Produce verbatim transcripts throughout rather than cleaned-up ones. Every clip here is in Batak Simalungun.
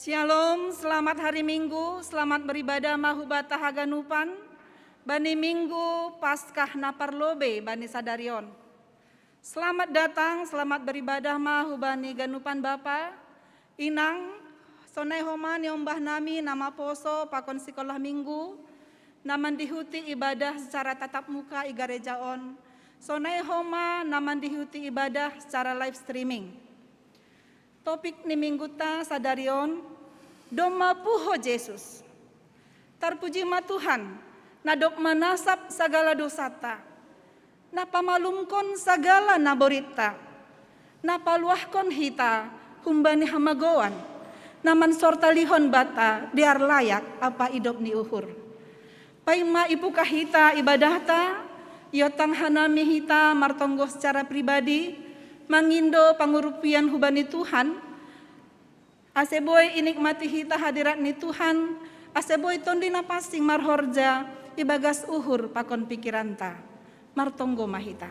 Shalom, selamat hari Minggu, selamat beribadah ma hubata haganupan, bani Minggu Paskah na parlobei bani sadarion. Selamat datang, selamat beribadah ma hubani ganupan bapa, inang, sonai homa niombah nami na maposo pakon sikolah Minggu, na mandihuti ibadah secara tatap muka i gareja on, sonai homa na mandihuti ibadah secara live streaming. Topik ni Mingguta sadarion, Domma puho Jesus. Tarpuji ma Tuhan, na dob manasap sagala dosata, na pamalumkon sagala na boritta, na paluahkon hita humbani hamagoan, na mansortalihon banta dear layak ampa idop ni uhur. Paima ipuka hita ibadahta, iotang hanami hita martonggo secara pribadi, mangindo pangurupian hubani Tuhan, ase boi inikmati hita hadirat ni Tuhan, ase boi Tondi na pansing marhorja ibagas uhur pakon pikiranta. Martonggo ma hita.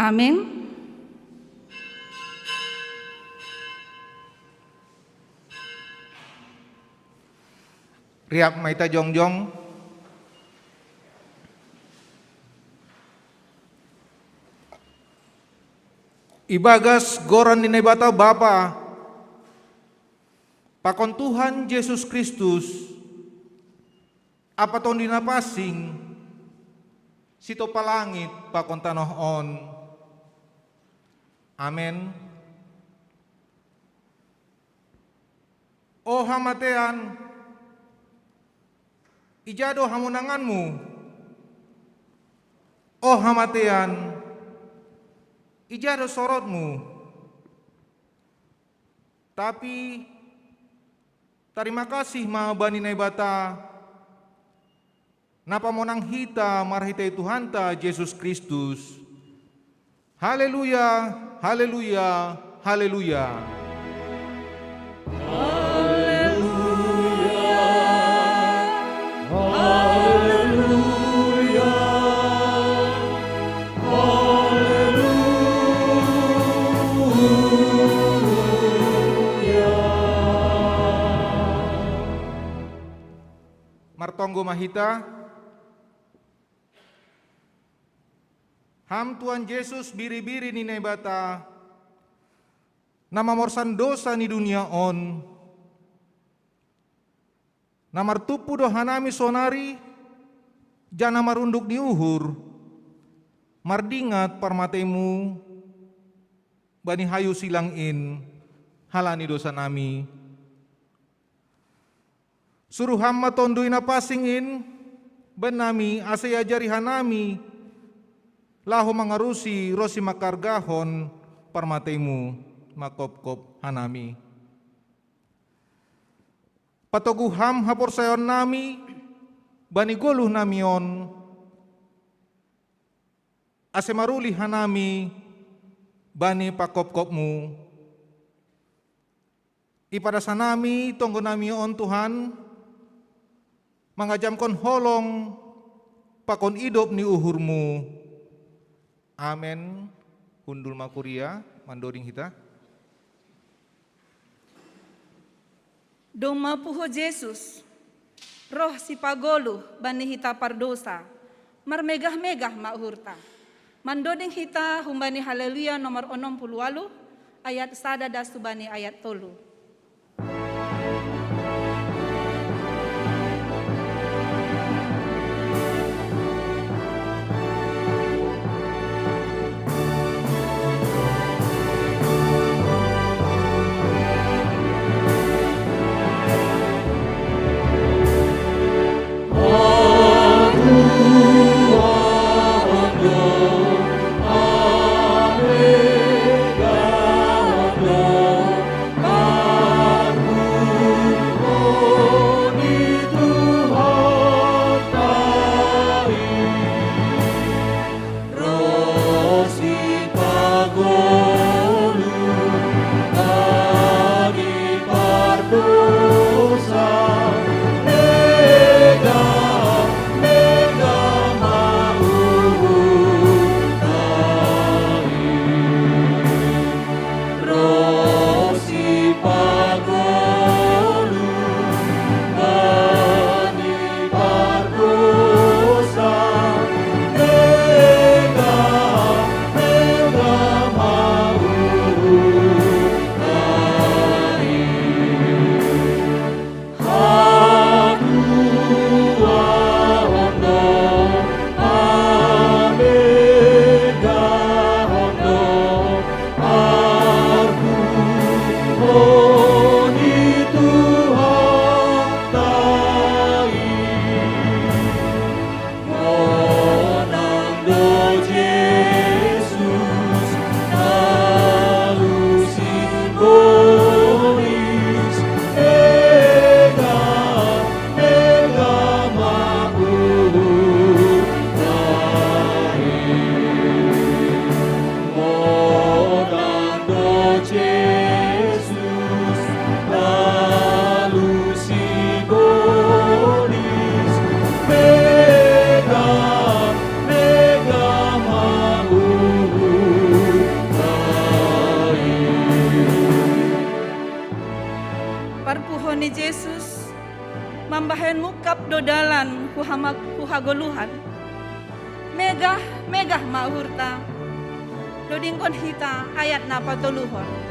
Amin. Riap ma hita jongjong. Ibagas goran ni Naibata Bapa, pakon Tuhan Jesus Kristus, ampa Tondi na pansing, sitompa langit pakon tanoh on. Amen. O hamatean, ija do hamonanganmu? O hamatean, ija do sorotmu? Tapi tarima kasih ma bani Naibata, na pamonang hita marhitei Tuhanta Jesus Kristus. Haleluya, haleluya, haleluya. Martonggo ma hita. Ham Tuhan Jesus, biri-biri ni Naibata, na mamorsan dosa ni dunia on, na martumpu do hanami sonari, janah marunduk ni uhur, mardingat parmateimu bani hayu silang in, halani dosanami. Suruh Ham ma Tonduy Napansing in bannami, ase iajari hanami laho mangarusi ronsi mangkargahon parmateimu mangkopkop hanami. Patogu Ham haporsayaonnami bani goluhnami on, ase maruli hanami bani pangkopkopmu. Ipadas hanami tonggonami on, Tuhan, mangajamkon holong pakon idop ni uhurmu. Amen. Hundul ma kuria, mandoding hita. Domma puho Jesus, roh sipagoluh bani hita pardosa, marmegah-megah ma uhurta. Mandoding hita humbani Haleluya nomor onom puluh waluh, ayat sada das hubani ayat tolu. Parpuho ni Jesus, mambahen mungkap do dalan hu hama-, hu hagoluhan. Megah, megah ma uhurta. Dodingkon hita ayat na patoluhon.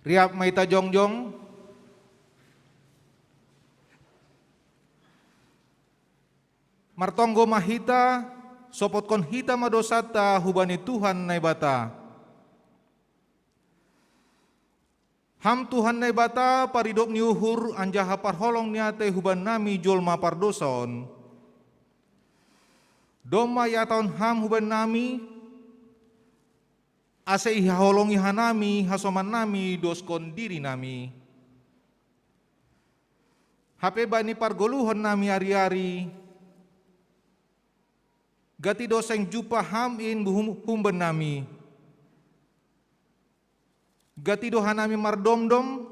Riap ma hita jongjong. Martonggo ma hita, sopotkon hita ma dosanta hubani Tuhan Naibata. Ham Tuhan Naibata, paridop ni uhur anjaha parholong ni atei hubannami jolma pardousa on. Domma ihatahon Ham hubannami, ase ihaholongi hanami hasomannami doskon dirinami. Hape bani pargoluhonnami ari-ari, gati do seng jumpah Ham in hum-, humbannami. Gati do hanami mardomdom,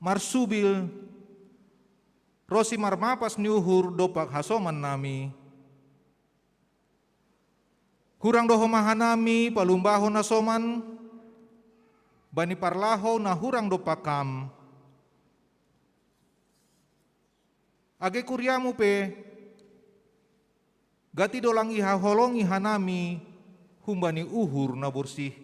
marsubil, ronsi marmapas ni uhur dompak hasomannami. Hurang do homa hanami palumbahon hasoman bani parlahou na hurang dompak Ham. Age kuriamu pe, gati do lang ihaholongi hanami humbani uhur na borsih.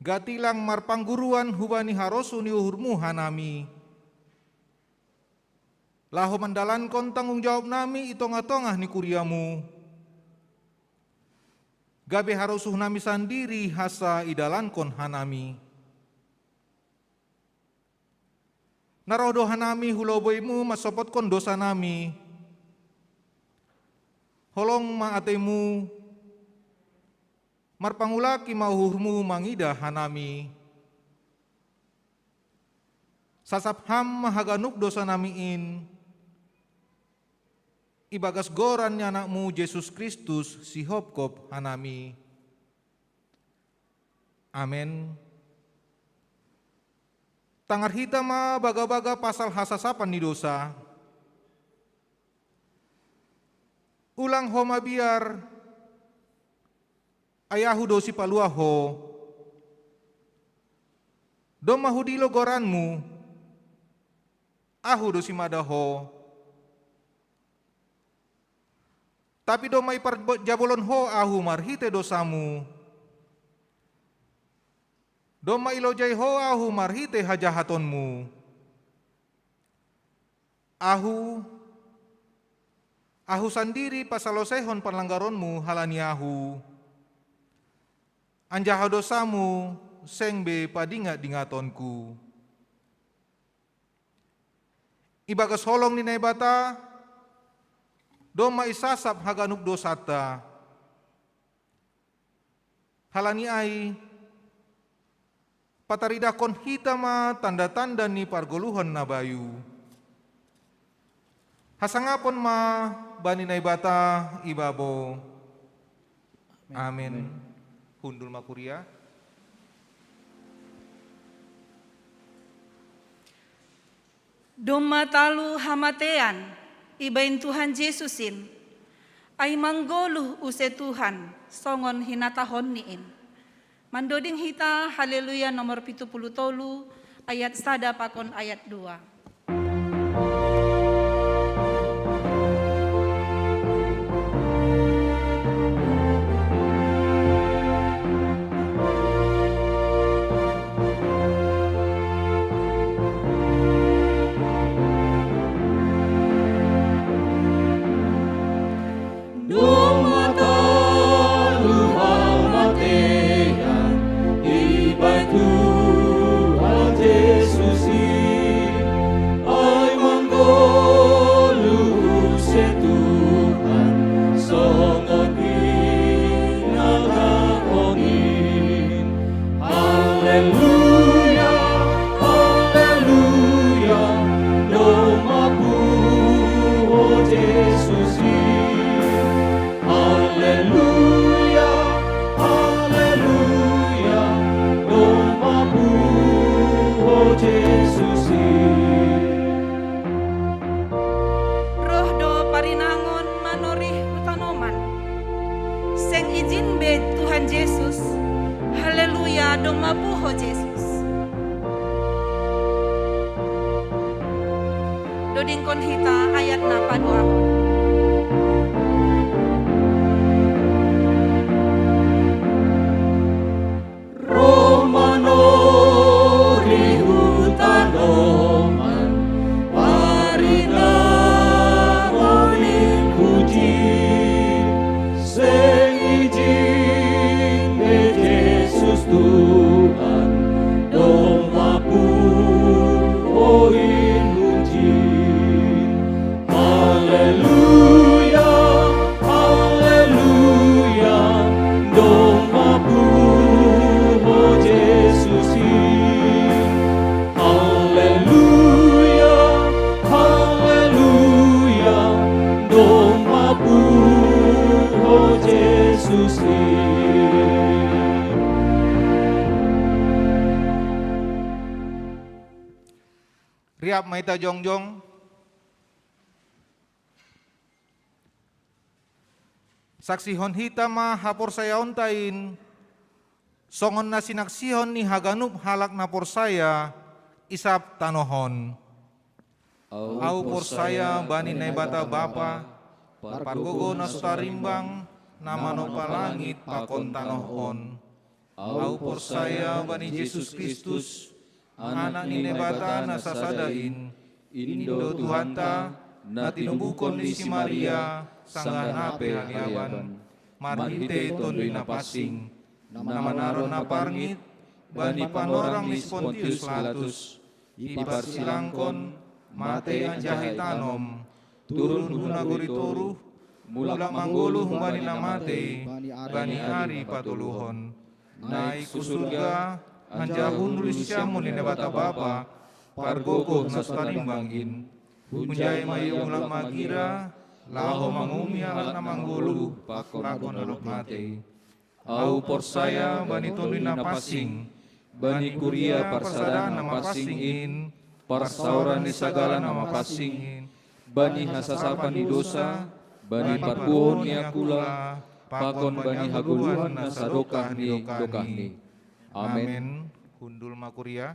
Gati lang marpangguruan hubani harosuh ni uhurmu hanami. Laho mandalankon tanggung jawabnami i tongah-tongah ni kuriamu. Gabe harosuhnami sandiri hansa idalankon hanami. Na roh do hanami hu loboimu mansopotkon dosanami. Holong ma ateimu, marpangulaki ma uhurmu mangidah hanami. Sasap Ham ma haganup dosanami in, ibagas goran ni AnakMu Jesus Kristus sihopkop hanami. Amen. Tangar hita ma bagabaga pasal hasasapan ni dousa. Ulang ho mabiar, ai Ahu do sipalua ho. Domma hudilo goranMu, Ahu do simada ho. Tapi domma iparjabolon ho Ahu marhitei dousamu. Domma ilojai ho Ahu marhitei hajahatonmu. Ahu, Ahu sandiri pasaloseihon panlanggaronmu halani Ahu. Anjaha dousamu seng be padingat-dingatonku. Ibagas holong ni Naibata, domma isasap haganup dousanta. Halani ai, pataridahkon hita ma tanda-tanda ni pargoluhan na bayu. Hasangapon ma bani Naibata i babo. Amen. Amen. Hundul ma kuria. Domma talu hamatean ibaen Tuhan Jesus in, ai manggoluh use Tuhan songon hinatahonNi in. Mandoding hita Haleluya nomor pitu pulu tolu, ayat sada pakon ayat dua. Seng ijin be Tuhan Jesus. Haleluya, dong mabuho Jesus. Dodingkon hita ayat na paduahon. Roh manorihu tanoman, parinahon in huji, seng ijin be Jesus Tuhan, dong mabuho in huji. Haleluya, haleluya, dong mabuho Jesus i. Haleluya, haleluya, dong mabuho Jesus i. Riap ma ita jongjong. Saksihon hita ma haporsayaonta in, songon na sinaksihon ni haganup halak na porsaya i sab tanoh on. Ahu porsaya bani Naibata Bapa, pargogoh na so tarimbang, na manompa langit pakon tanoh on. Ahu porsaya bani Jesus Kristus, Anak ni Naibata na sasada in, in do Tuhanta, na tinubuhon ni si Maria, sanggah na pe haliaban, marhitei Tonduy Napansing, na manaron na parngit bani panorang ni si Pontius Pilatus, diparsilangkon, matei anjaha itanom, turun hu nagori toruh, mulak manggoluh humbani na matei bani ari patoluhon. Naik hu surga, anjaha hundul di siamun ni Naibata Bapa, pargogoh na so tarimbang in. Hunjai ma Ia mulak magira, laho manguhumi halak na manggoluh pakon na dob matei. Ahu porsaya bani Tonduy Napansing, bani kuria parsadaan na mapansing in, parsaoran ni sagala na mapansing in, bani hasasapan ni dousa, bani parpuhoon ni angkula, pakon bani hagoluhan na sadokah ni dokahni. Amen. Hundul ma kuria.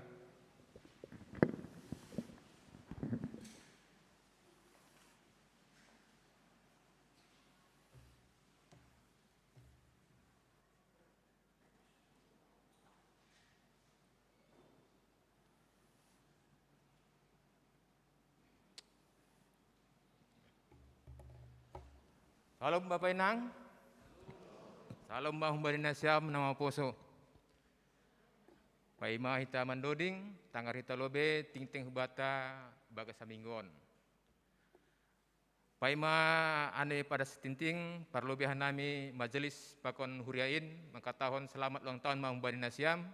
Syalom Bapa Inang. Syalom ma humbani nasiam na maposo. Paima hita mandoding, tangar hita lobei tingting hubata bagas saminggu on. Paima ane pada sitinting, parlobihan nami majelis pakon huria in, mangkatahon selamat ulang tahun ma humbani nasiam,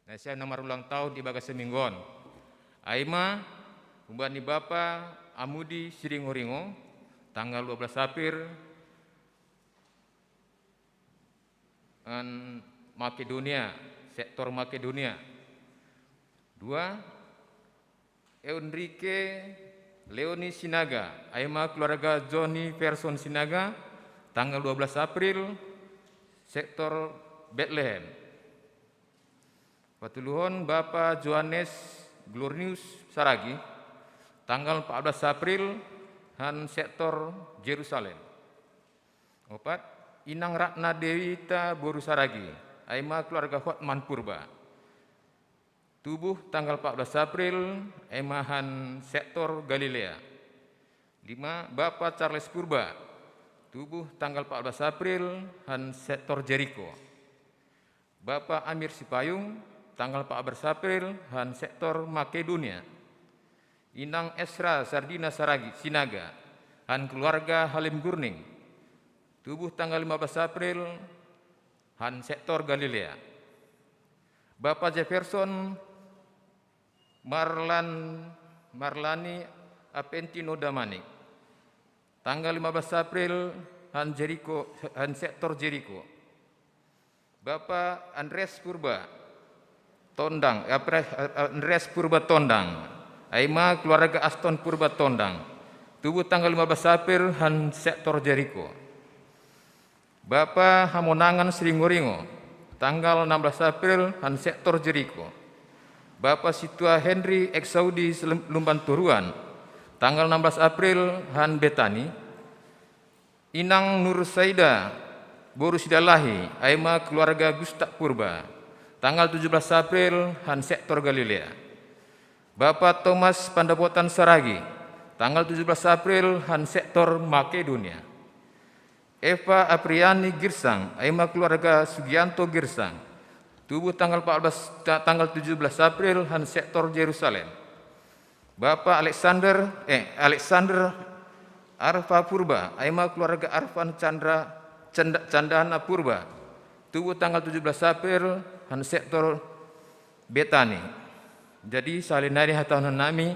nasiam na marulang tahun di bagas saminggu on. Ai ma, humbani Bapa Amudi Siringo-ringo, tanggal dua belas April, an Makedonia, sektor Makedonia. Dua, Enrique Leoni Sinaga, ai ma keluarga Johnny Person Sinaga, tanggal dua belas April, sektor Bethlehem. Patuluhon Bapa Johannes Glorius Saragi, tanggal empat belas April, han sektor Jerusalem. Opat, Inang Ratna Dewita boru Saragi, ai ma keluarga Hotman Purba. Tubuh tanggal empat belas April, ai ma han sektor Galilea. Lima, Bapa Charles Purba, tubuh tanggal empat belas April, han sektor Jeriko. Bapa Amir Sipayung, tanggal empat belas April, han sektor Makedonia. Inang Esra Sardina Saragi, Sinaga, han keluarga Halim Gurning. Tubuh tanggal lima belas April, han sektor Galilea. Bapa Jefferson Marlan, Marlani Apentino Damani, tanggal lima belas April, han Jeriko, han sektor Jeriko. Bapa Andres Purba Tondang, eh, Apre-, eh, Andres Purba Tondang, ai ma keluarga Aston Purba Tondang, tubuh tanggal lima belas April, han sektor Jeriko. Bapa Hamonangan Sringoringo, tanggal enam belas April, han sektor Jeriko. Bapa Situa Henry Eksaudi Lumban Toruan, tanggal enam belas April, han Betani. Inang Nur Saida, boru Sidalahi, aima keluarga Gustap Purba, tanggal tujuh belas April, han sektor Galilea. Bapa Thomas Pandapotan Saragi, tanggal tujuh belas April, han sektor Makedonia. Eva Apriani Girsang, aima keluarga Sugianto Girsang, tubuh tanggal empat belas, ta-, tanggal tujuh belas April, han sektor Jerusalem. Bapa Alexander, eh, Alexander Arfa Purba, aima keluarga Arfan Chandra, Canda-, Candana Purba, tubuh tanggal tujuh belas April, han sektor Betani. Jadi, salinari hatahonon nami,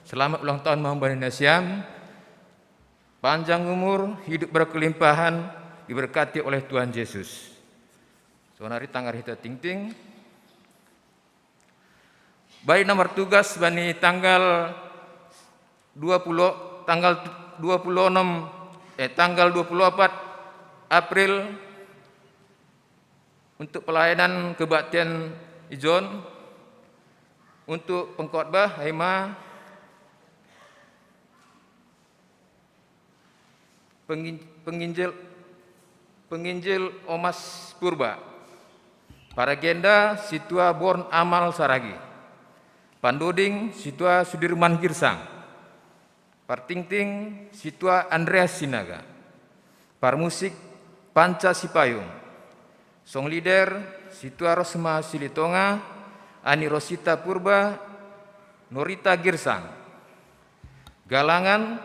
selamat ulang tahun ma humbani nasiam, panjang umur, hidup berkelimpahan, diberkati oleh Tuhan Yesus. Sonari tanggal hita tingting. Bani na martugas bani tanggal dua puluh, tanggal dua puluh enam, eh, tanggal dua puluh empat April untuk pelayanan kebaktian ijon, untuk pengkhotbah, aima pengin-, penginjil, penginjil Omas Purba. Paragenda Situa Born Amal Saragi. Pandoding Situa Sudirman Girsang. Partingting Situa Andreas Sinaga. Parmusik Panca Sipayung. Song leader Situa Rosma Silitonga, Ani Rosita Purba, Norita Girsang. Galangan,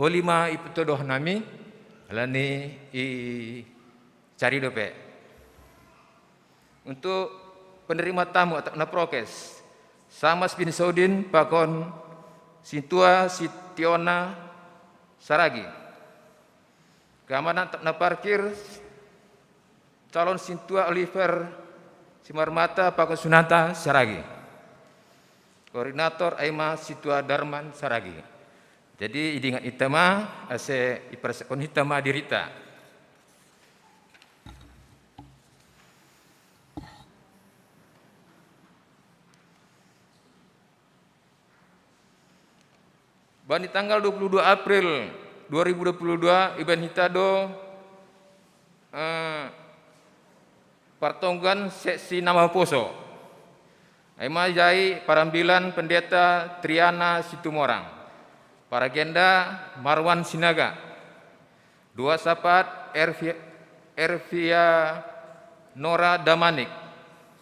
oli ma ipatodo nami, alani i cari dope. Untuk penerima tamu atau na prokes, Samas bin Saudin pakon Sintua Sitiona Saragi. Keamanan atau na parkir, calon Sintua Oliver Simarmata pakon Sunata Saragi. Koordinator aima Sintua Darman Saragi. Jadi, idingat ita ma, ase ipersekon ita ma dirita. Bani tanggal dua puluh dua April dua ribu dua puluh dua, ibaen hita do, eh, partonggoan seksi na maposo. Aima jai parambilan Pendeta Triana Situmorang. Paragenda Marwan Sinaga. Doa sapaat Ervi-, Ervia Nora Damanik.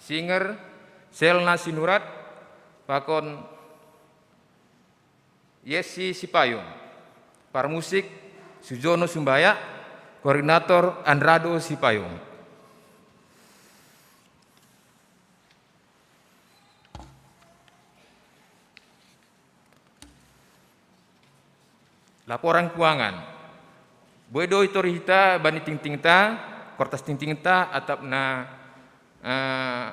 Singer Selna Sinurat. Pakon Yesi Sipayung. Parmusik Sujono Sumbaya. Koordinator Andrado Sipayung. Laporan keuangan. Boi do itori hita bani tingtingta, kertas tingtingta, atap na, eh,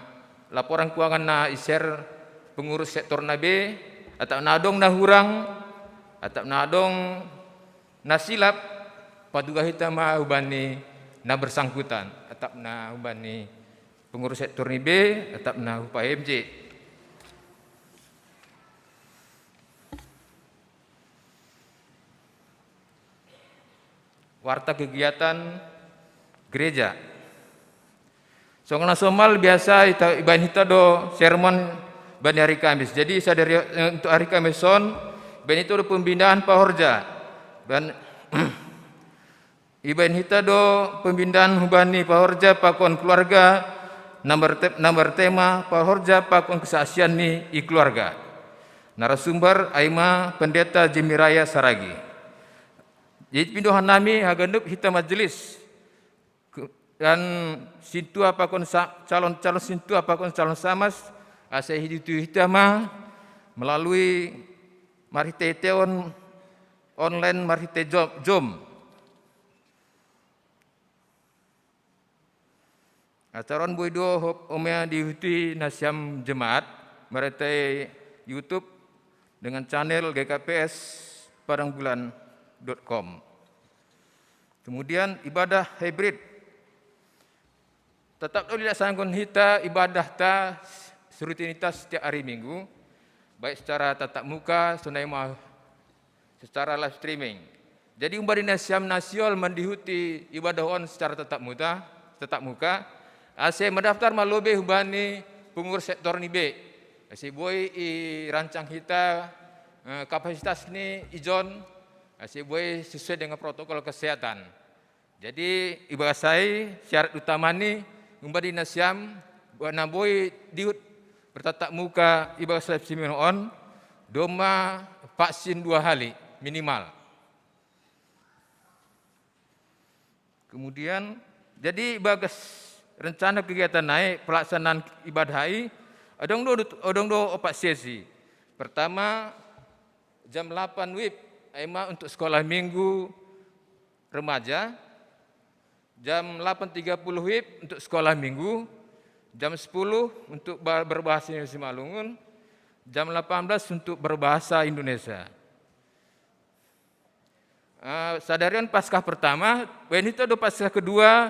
laporan keuangan na i-share pengurus sektor na be, atap na adong na hurang, atap na adong na silap, patugah hita ma hubani na bersangkutan, atap na hubani pengurus sektor ni be, atap na hupa M J. Warta kegiatan gereja. Songon na somal biasa ita, ibaen hita do sermon bani hari Kamis. Jadi, sadari, eh, untuk hari Kamis on, ibaen hita do pembinaan pahorja. Ban-, ibaen hita do pembinaan hubani pahorja pakon keluarga, na berte-, na bertema pahorja pakon kesaksian ni i keluarga. Narasumber aima Pendeta Jemiraya Saragi. Jadi, pindohan nami haganup hita majelis. Ke-, dan sintua pakon sa-, calon, calon sintua pakon calon samas, asa hidup hita ma melalui marhite teon online marhite Zoom, Zoom. Acara on boi do hop-, homa diihutui nasiam jemaat marhite YouTube dengan channel G K P S Padang Bulan dot com. Kemudian ibadah hybrid. Tetap do dilaksanakan hita ibadah ta serutinitas setiap hari Minggu, baik secara tatap muka, sonai ma secara live streaming. Jadi umbari nasiam nasiol mandihuti ibadah on secara tatap muka, tatap muka, ase madaftar malobe hubani pengurus sektor ni be. Ase boi i rancang hita eh, kapasitas ni ijon, ase boi sesuai dengan protokol kesehatan. Jadi ibahasai syarat utama ni umbari nasiam na boi dihut bertatap muka ibahasai siminon on doma vaksin dua hali minimal. Kemudian jadi ibagas rencana kegiatan naik pelaksanaan ibadah hai odong do odong do opat sesi. Pertama jam delapan wib aima untuk sekolah minggu remaja, jam delapan tiga puluh wib untuk sekolah minggu, jam sepuluh untuk berbahasa Indonesia Simalungun, jam delapan belas untuk berbahasa Indonesia. Uh, sadarion Paskah pertama, bain hita do Paskah kedua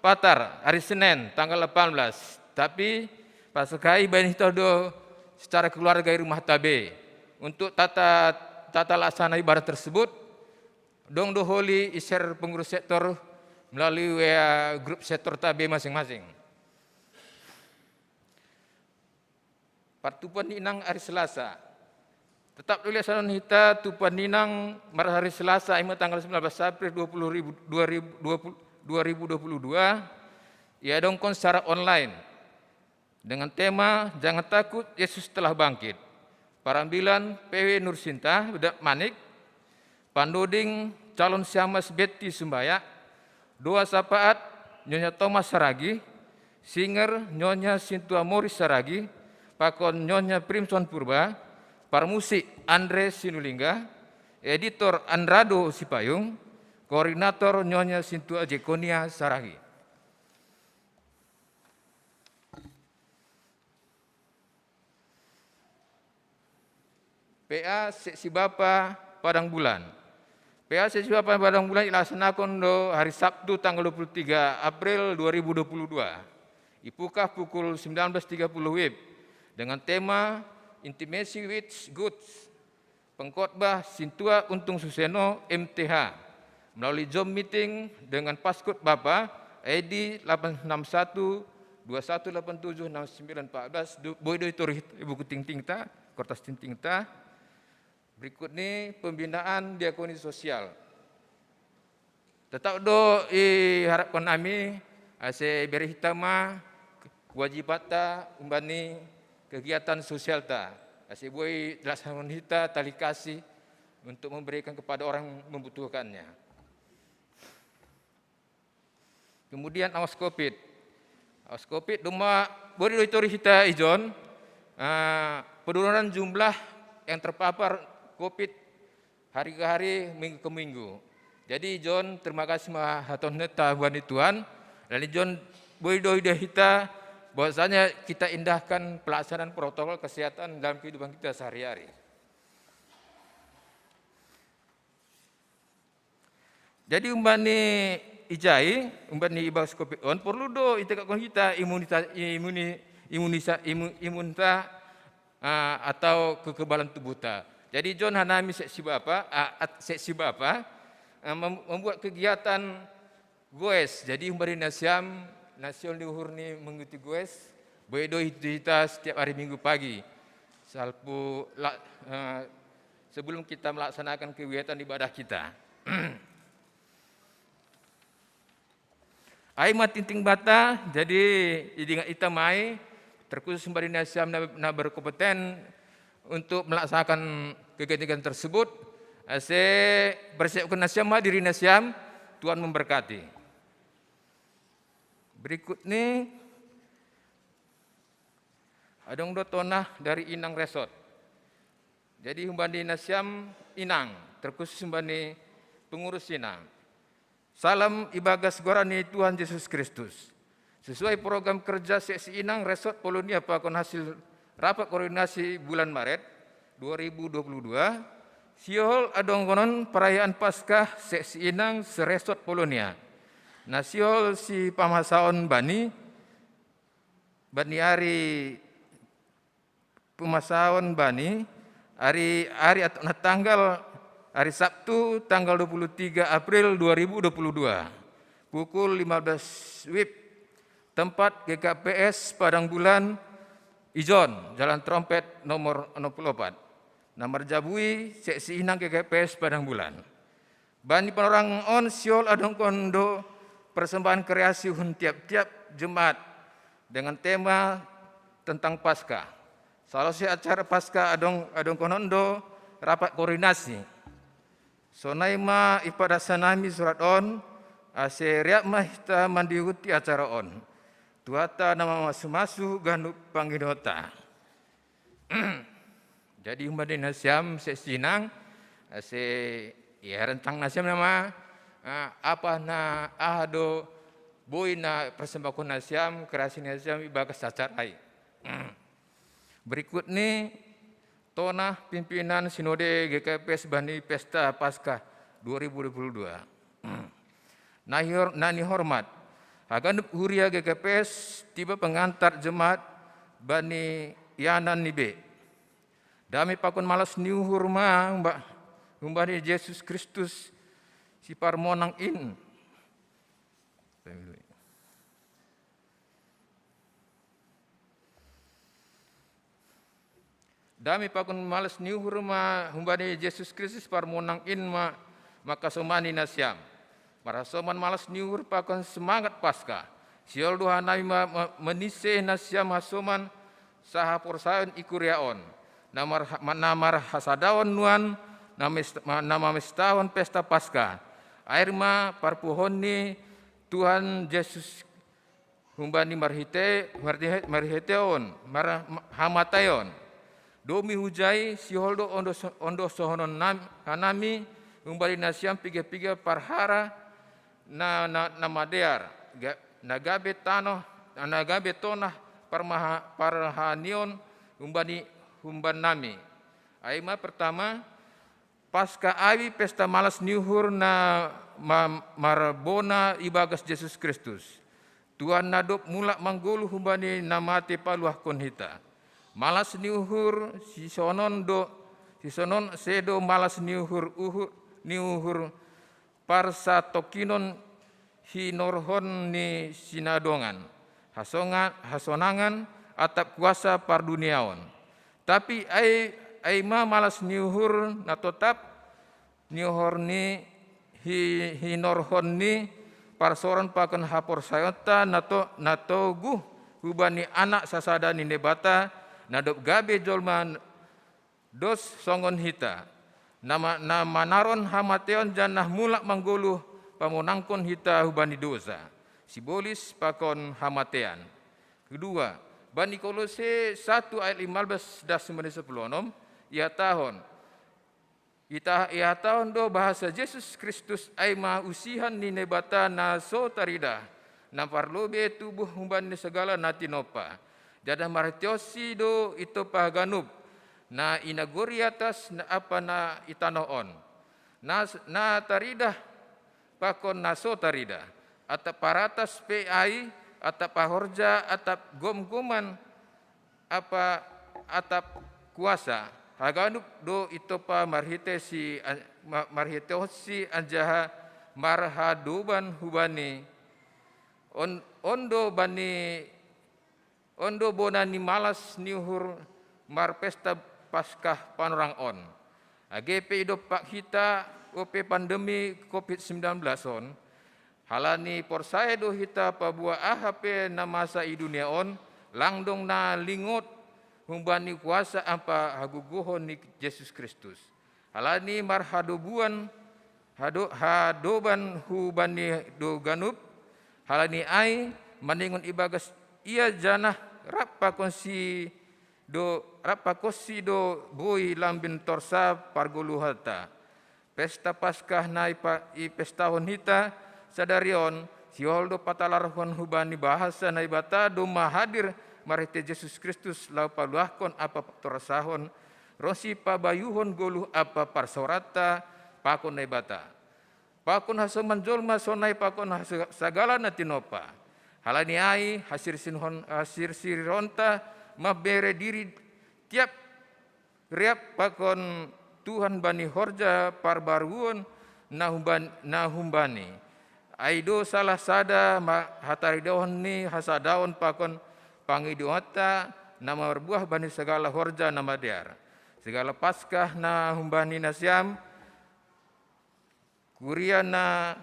patar hari Senin tanggal delapan belas. Tapi Paskah i bain hita do secara keluarga di rumah tabe. Untuk tata tata laksana ibadah tersebut dong do holi i-share pengurus sektor melalui WA grup sektor tabe masing-masing. Partupan inang hari Selasa. Tetap dilihat salon hita tupan inang mar hari Selasa ima tanggal sembilan belas April dua puluh ribu, dua ribu dua puluh, dua ribu dua puluh dua. Ia dongkon secara online dengan tema Jangan Takut, Yesus Telah Bangkit. Parambilan P W Nursinta Bedak Manik, Pandoding calon siamas Betty Sumbaya, doa sapaat Nyonya Thomas Saragi, singer Nyonya Sintua Morris Saragi, pakon Nyonya Primson Purba, parmusik Andre Sinulinga, editor Andrado Sipayung, koordinator Nyonya Sintua Jekonia Saragi. P A Seksi Bapa Padang Bulan. P A Seksi Bapa Padang Bulan ilaksanakan do hari Sabtu tanggal dua puluh tiga April dua ribu dua puluh dua. Ipukah pukul sembilan belas tiga puluh wib dengan tema Intimacy with Goods. Pengkhotbah Sintua Untung Suseno M T H melalui Zoom meeting dengan Paskut Bapa I D delapan enam satu dua satu delapan tujuh enam sembilan empat belas. Boi do itori buku tingting ta, kertas tingting ta. Berikut ni pembinaan diakoni sosial. Tetap do iharapkan nami ase bere hita ma kewajiban ta umbani kegiatan sosial ta ase boi dilaksanakan hita tali kasih untuk memberikan kepada orang membutuhkannya. Kemudian awas covid. Awas covid doma boi do itori hita ijon uh, penurunan jumlah yang terpapar covid hari ke hari, minggu ke minggu. Jadi John, terima kasih ma haton hita buani Tuhan. Dan John, boi do ida hita bahwasanya kita indahkan pelaksanaan protokol kesehatan dalam kehidupan kita sehari-hari. Jadi umbani ijai, umbani ibas covid on perlu do itegakkan kita imunita, imuni, imunisa, imu, imunta uh, atau kekebalan tubuh ta. Jadi John hanami seksi bapa, uh, seksi bapa uh, membuat kegiatan goes. Jadi umbari nasiam nasion di uhur ni mengikuti goes. Boi do hita setiap hari minggu pagi. Salpu la, uh, sebelum kita melaksanakan kegiatan ibadah kita. Ai ma tingting bata, jadi idingat ita mai terkhusus umbari nasiam na, na berkompeten untuk melaksanakan kegiatan-kegiatan tersebut. Ase persiapkan nasiam ma diri nasiam, Tuhan memberkati. Berikut ni adong do tonah dari Inang Resort. Jadi umbani nasiam Inang, terkhusus umbani pengurus Inang. Salam ibagas goran ni Tuhan Yesus Kristus. Sesuai program kerja seksi Inang Resort Polonia pakon hasil rapat koordinasi bulan Maret dua ribu dua puluh dua, Sihol adong konon perayaan Paskah se siinang seresot Polonia. Na sihol si pamasaon bani, bani ari pemasaon bani, ari, ari atau na tanggal, hari Sabtu tanggal dua puluh tiga April dua ribu dua puluh dua, pukul lima belas wib, tempat G K P S Padang Bulan, Ijon, Jalan Trompet nomor enam puluh empat. Na marjabui se siinang G K P S Padang Bulan. Bani panorang on sihol adong konon do persembahan kreasi hun tiap-tiap Jumat dengan tema tentang Paskah. Salo se acara Paskah adong, adong konon do rapat koordinasi. Sonai ma ipadasan nami surat on, ase riap ma hita mandihuti acara on. Tuhanta na mamasu-masu ganup pangidoanta. Jadi humbani nasiam se siinang, ase ia rentang nasiam nama, ah, apa na aha do boi na persembahkon nasiam, kreasi nasiam ibagas acara i. Berikut ni tonah pimpinan Sinode G K P S bani Pesta Paskah dua ribu dua puluh dua. Na nihormat, haganup huria G K P S tiba pengantar jemaat bani yanan ni be. Dame pakon malas ni uhur ma humbani Jesus Kristus si parmonang in. Dame pakon malas ni uhur ma humbani Jesus Kristus parmonang in ma mangkasomani nasiam. Marhasoman malas ni uhur pakon semangat Paskah. Sihol do hanami ma, ma, manise nasiam hasoman sahaporsayaon i kuria on. Na mar, na marhasadaon nuan na, mes, na mamestahon Pesta Paskah. Air ma parpuhoon ni Tuhan Jesus humbani marhite, marhite, marhiteon, mar, hamateon. Domi hujai sihol do ondo, ondosohonon hanami humbani nasiam piga-piga parhara na, na, na madear, ga, na gabe tanoh, na gabe tonah parmaha, parhanion humbani, humbannami. Ai ma pertama, Paskah awi pesta malas ni uhur na ma, marbona ibagas Jesus Kristus, Tuhan na dob mulak manggoluh humbani na mate paluahkon hita. Malas ni uhur sisonon do, sisonon sedo malas ni uhur, uhur ni uhur parsatongkinon hinorhon ni sinadongan, hasonga, hasonangan atap kuasa parduniaon. Tapi ai, ai ma malas ni uhur na totap, niohor ni hi, hinorhon ni parsoron pakon haporsayaonta na, to, na toguh hubani Anak sasada ni Naibata na dob gabe jolma dos songon hita, na, na manaron hamateon janah mulak manggoluh pamonangkon hita hubani dosa, sibolis pakon hamatean. Kedua, bani Kolose satu ayat lima belas das mani sepuluh onom, ihatahon, ita, ihatahon do bahasa Jesus Kristus ai ma usihan ni Naibata na so taridah, na parlobei tubuh humbani sagala na tinompa. Janah marhiteonsi do itompa ganup, na i nagori atas na, apa na i tanoh on. Na, na taridah pakon na so taridah, atap paratas pe ai, atap pahorja, atap gomgoman, apa atap kuasa, haganup do itompa marhitei si, marhiteonsi anjaha marhadoban hubani. On, on do bani, on do bona ni malas ni uhur marpesta Paskah panorang on. Age pe idompak hita ope pandemi covid sembilan belas on, halani porsaya do hita paboa aha pe na masa i dunia on, lang dong na lingot humbani kuasa ampa hagogohon ni Jesus Kristus. Halani marhadobuan, hado, hadoban hubani do ganup, halani ai maningon ibagas ia janah rap pakonsi do, rap pakonsi do boi lambin torsa pargoluhanta. Pesta Paskah na ipa, ipestahon hita sadari on, sihol do patalarhon hubani bahasa Naibata domma hadir marhite Jesus Kristus laho paluahkon ampa torsahon Ro sipabayuhon goluh ampa parsaoranta pakon Naibata. Pakon hasoman jolma sonai pakon hasa-, sagala na tinopa. Halani ai hasirsinhon-, hasirsironta mambere diri tiap riap pakon Tuhan bani horja parbaruon na humban-, na humbani. Ai do salah sada ma-, hataridaon ni hasadaon pakon pangidoanta na marbuah bani sagala horja na madear. Sagala Paskah na humbani nasiam, kuria na,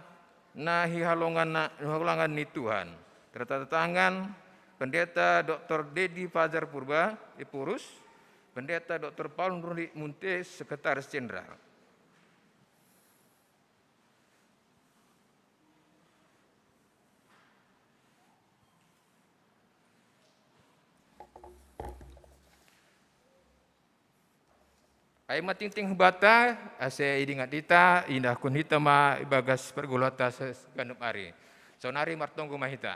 na hihalongan na, hihalongan ni Tuhan. Tertanda tangan Pendeta Doktor Dedi Fajar Purba, Epurus, Pendeta Doktor Paul Nurdi Munte, Sekretaris Jenderal. Ai matingting hubata, ase idingat hita, indahkon hita ma ibagas pergulata se-, segenap ari. Saonari martonggo ma hita.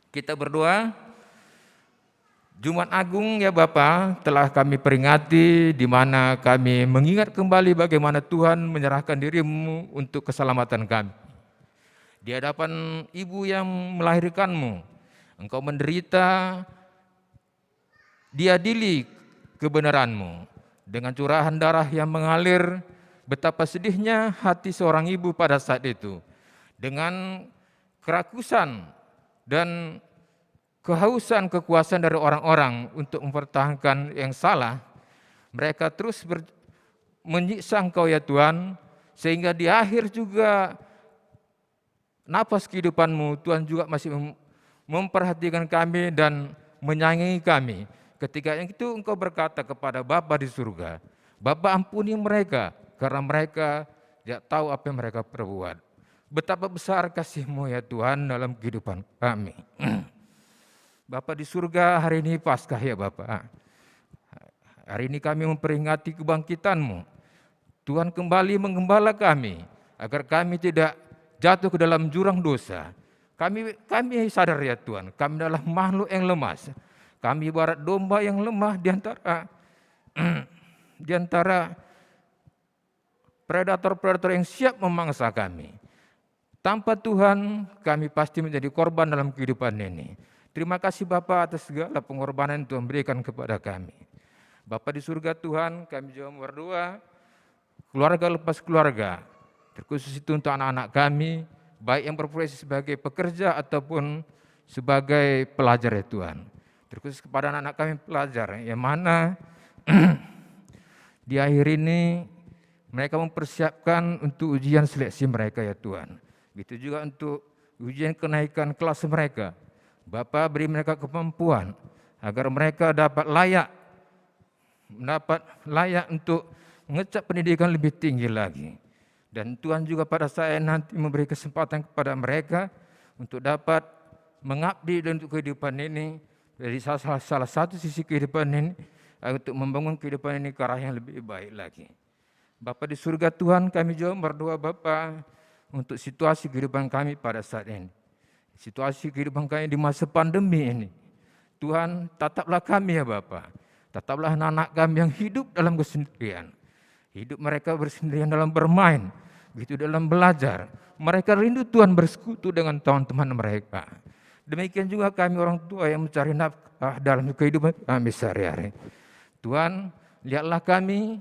Kita berdoa. Jumat Agung ya Bapa, telah kami peringati, di mana kami mengingat kembali bagaimana Tuhan menyerahkan dirimu untuk keselamatan kami. Di hadapan ibu yang melahirkanmu, engkau menderita, diadili kebenaranmu. Dengan curahan darah yang mengalir, betapa sedihnya hati seorang ibu pada saat itu. Dengan kerakusan dan kehausan kekuasaan dari orang-orang untuk mempertahankan yang salah, mereka terus ber-, menyiksa Engkau ya Tuhan, sehingga di akhir juga napas kehidupanmu, Tuhan juga masih mem-, memperhatikan kami dan menyayangi kami. Ketika itu Engkau berkata kepada Bapa di surga, "Bapa, ampuni mereka, karena mereka tidak tahu apa yang mereka perbuat." Betapa besar kasih-Mu ya Tuhan dalam kehidupan kami. Bapa di surga, hari ini Paskah ya Bapa. Hari ini kami memperingati kebangkitan-Mu. Tuhan kembali menggembala kami, agar kami tidak jatuh ke dalam jurang dosa. Kami, kami sadar ya Tuhan, kami adalah makhluk yang lemas. Kami ibarat domba yang lemah di antara, di antara predator-predator yang siap memangsa kami. Tanpa Tuhan, kami pasti menjadi korban dalam kehidupan ini. Terima kasih Bapa atas segala pengorbanan yang Tuhan berikan kepada kami. Bapa di surga Tuhan, kami juga berdoa, keluarga lepas keluarga, terkhusus itu untuk anak-anak kami, baik yang berprofesi sebagai pekerja ataupun sebagai pelajar ya Tuhan. Terkhusus kepada anak-anak kami pelajar, yang mana di akhir ini mereka mempersiapkan untuk ujian seleksi mereka ya Tuhan. Begitu juga untuk ujian kenaikan kelas mereka. Bapa, beri mereka kemampuan agar mereka dapat layak, dapat layak untuk mengecap pendidikan lebih tinggi lagi. Dan Tuhan juga pada saya nanti memberi kesempatan kepada mereka untuk dapat mengabdi dan untuk kehidupan ini, dari salah, salah satu sisi kehidupan ini, untuk membangun kehidupan ini ke arah yang lebih baik lagi. Bapa di surga Tuhan, kami juga berdoa Bapa untuk situasi kehidupan kami pada saat ini. Situasi kehidupan kami di masa pandemi ini. Tuhan, tataplah kami ya Bapa. Tataplah anak-anak kami yang hidup dalam kesendirian. Hidup mereka bersendirian dalam bermain, begitu dalam belajar. Mereka rindu Tuhan bersekutu dengan teman-teman mereka. Demikian juga kami orang tua yang mencari nafkah dalam kehidupan kami sehari-hari. Tuhan, lihatlah kami,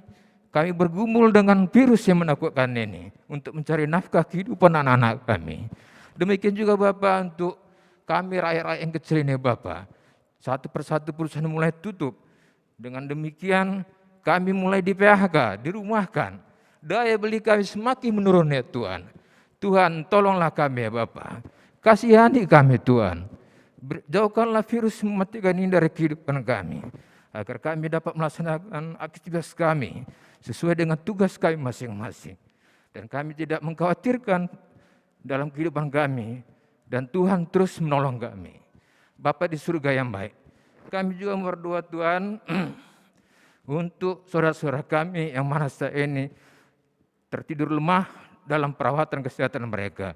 kami bergumul dengan virus yang menakutkan ini untuk mencari nafkah kehidupan anak-anak kami. Demikian juga Bapa untuk kami rakyat-rakyat yang kecil ini Bapa. Satu persatu perusahaan mulai tutup. Dengan demikian kami mulai di-P H K, dirumahkan. Daya beli kami semakin menurun ya Tuhan. Tuhan, tolonglah kami ya Bapa. Kasihani kami Tuhan. Ber-, jauhkanlah virus mematikan ini dari kehidupan kami, agar kami dapat melaksanakan aktivitas kami sesuai dengan tugas kami masing-masing. Dan kami tidak mengkhawatirkan dalam kehidupan kami, dan Tuhan terus menolong kami. Bapa di surga yang baik, kami juga berdoa Tuhan untuk saudara-saudara kami yang mana saat ini tertidur lemah dalam perawatan kesehatan mereka.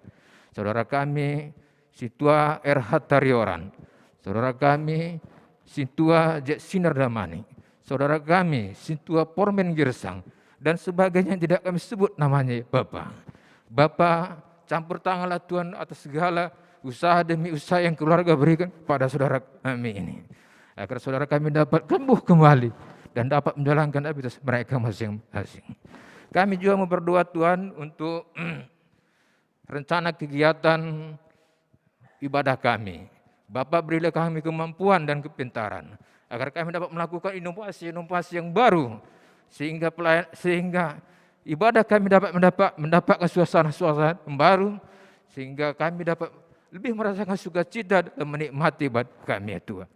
Saudara kami, Situa R H Tarioran. Saudara kami, Sintua Jek Sinar Damani, saudara kami Sintua Pormen Girsang, dan sebagainya yang tidak kami sebut namanya, Bapa. Bapa, campur tanganlah Tuhan atas segala usaha demi usaha yang keluarga berikan kepada saudara kami ini, agar saudara kami dapat tumbuh kembali dan dapat menjalankan aktivitas mereka masing-masing. Kami juga mau berdoa, Tuhan, untuk rencana kegiatan ibadah kami. Bapa, berilah kami kemampuan dan kepintaran agar kami dapat melakukan inovasi-inovasi yang baru, sehingga pelayan, sehingga ibadah kami dapat mendapat mendapatkan suasana-suasana yang baru, sehingga kami dapat lebih merasakan sukacita dan menikmati ibadah kami, ya Tuhan.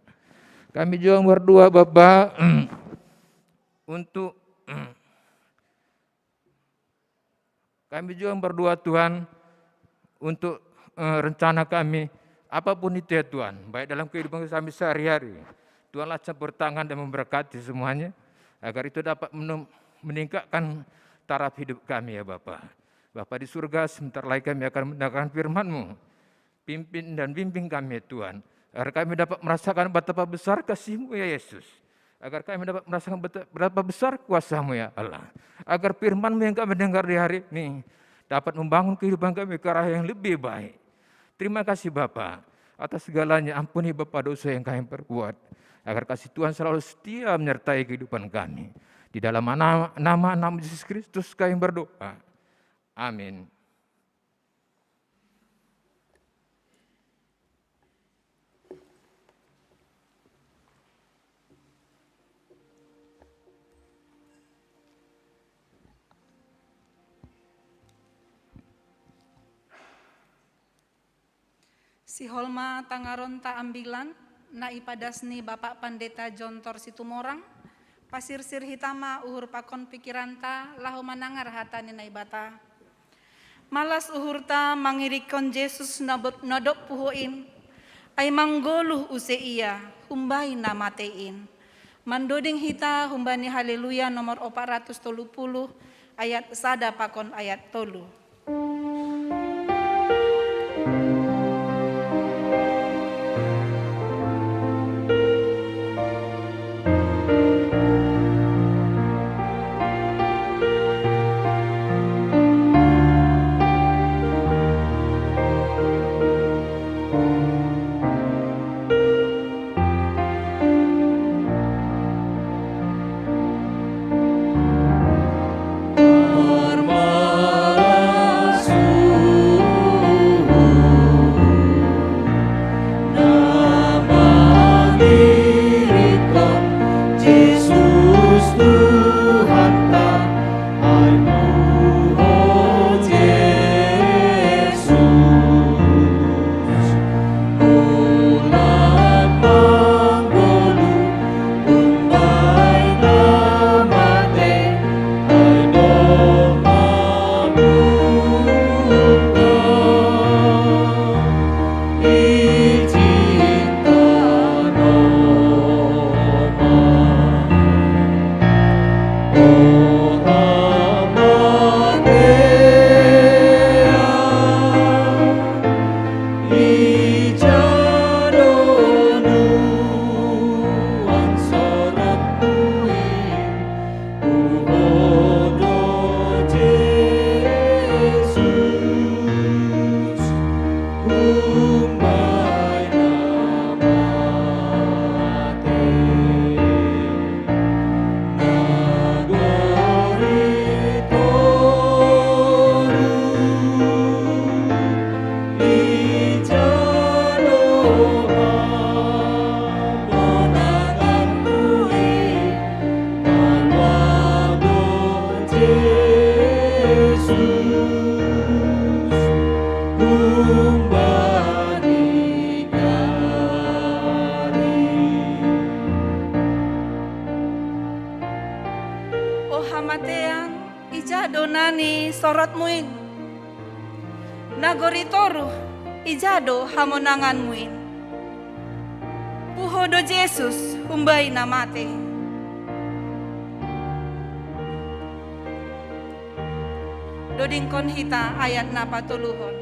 Kami juga berdoa, Bapa, untuk kami juga berdoa, Tuhan, untuk eh, rencana kami, apapun itu, ya Tuhan, baik dalam kehidupan kami sehari-hari. Tuhanlah campur tangan dan memberkati semuanya, agar itu dapat menem- meningkatkan taraf hidup kami, ya Bapa. Bapa di surga, sebentar lagi kami akan mendengarkan firman-Mu. Pimpin dan bimbing kami, ya Tuhan, agar kami dapat merasakan betapa besar kasih-Mu, ya Yesus, agar kami dapat merasakan beta- betapa besar kuasa-Mu, ya Allah, agar firman-Mu yang kami dengar di hari ini dapat membangun kehidupan kami ke arah yang lebih baik. Terima kasih, Bapa, atas segalanya. Ampuni, Bapa, dosa yang kami perbuat, agar kasih Tuhan selalu setia menyertai kehidupan kami. Di dalam nama, nama Yesus Kristus kami berdoa. Amin. Si Holma tangaron ta ambilan, na ipadas ni Bapak Pandeta Jontor Situmorang, pasirsir hitama uhur pakon pikiranta lahu manangar hata ni Naibata. Malas uhurta mangirikon Jesus nabot- nodop puhoin, ai manggoluh use ia, humbai na matein. Mandoding hita humbani Haleluya nomor opat ratus tolu puluh, ayat sada pakon ayat tolu. O hamatean, ija do nani sorotmuin? Nagori toruh, ija do hamonanganmuin? Puho do Jesus humbai na mate. Dodingkon hita ayat na patoluhon.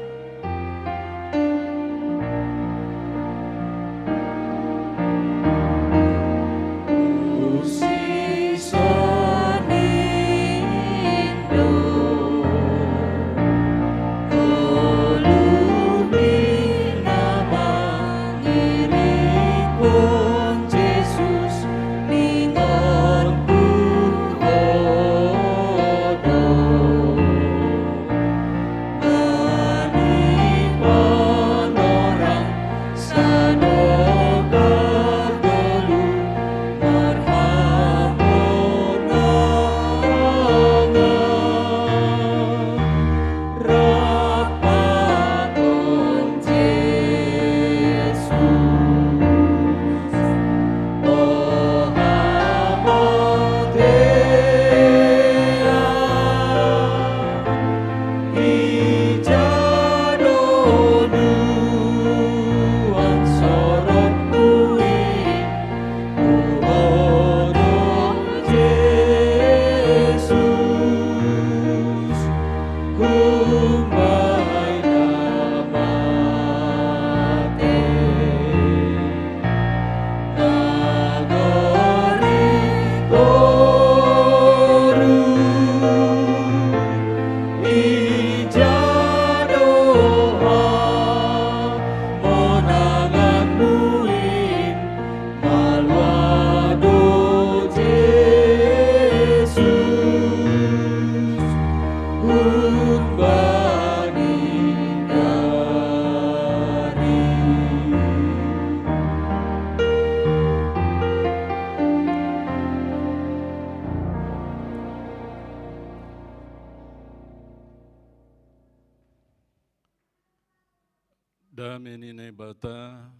Dame ni Naibata,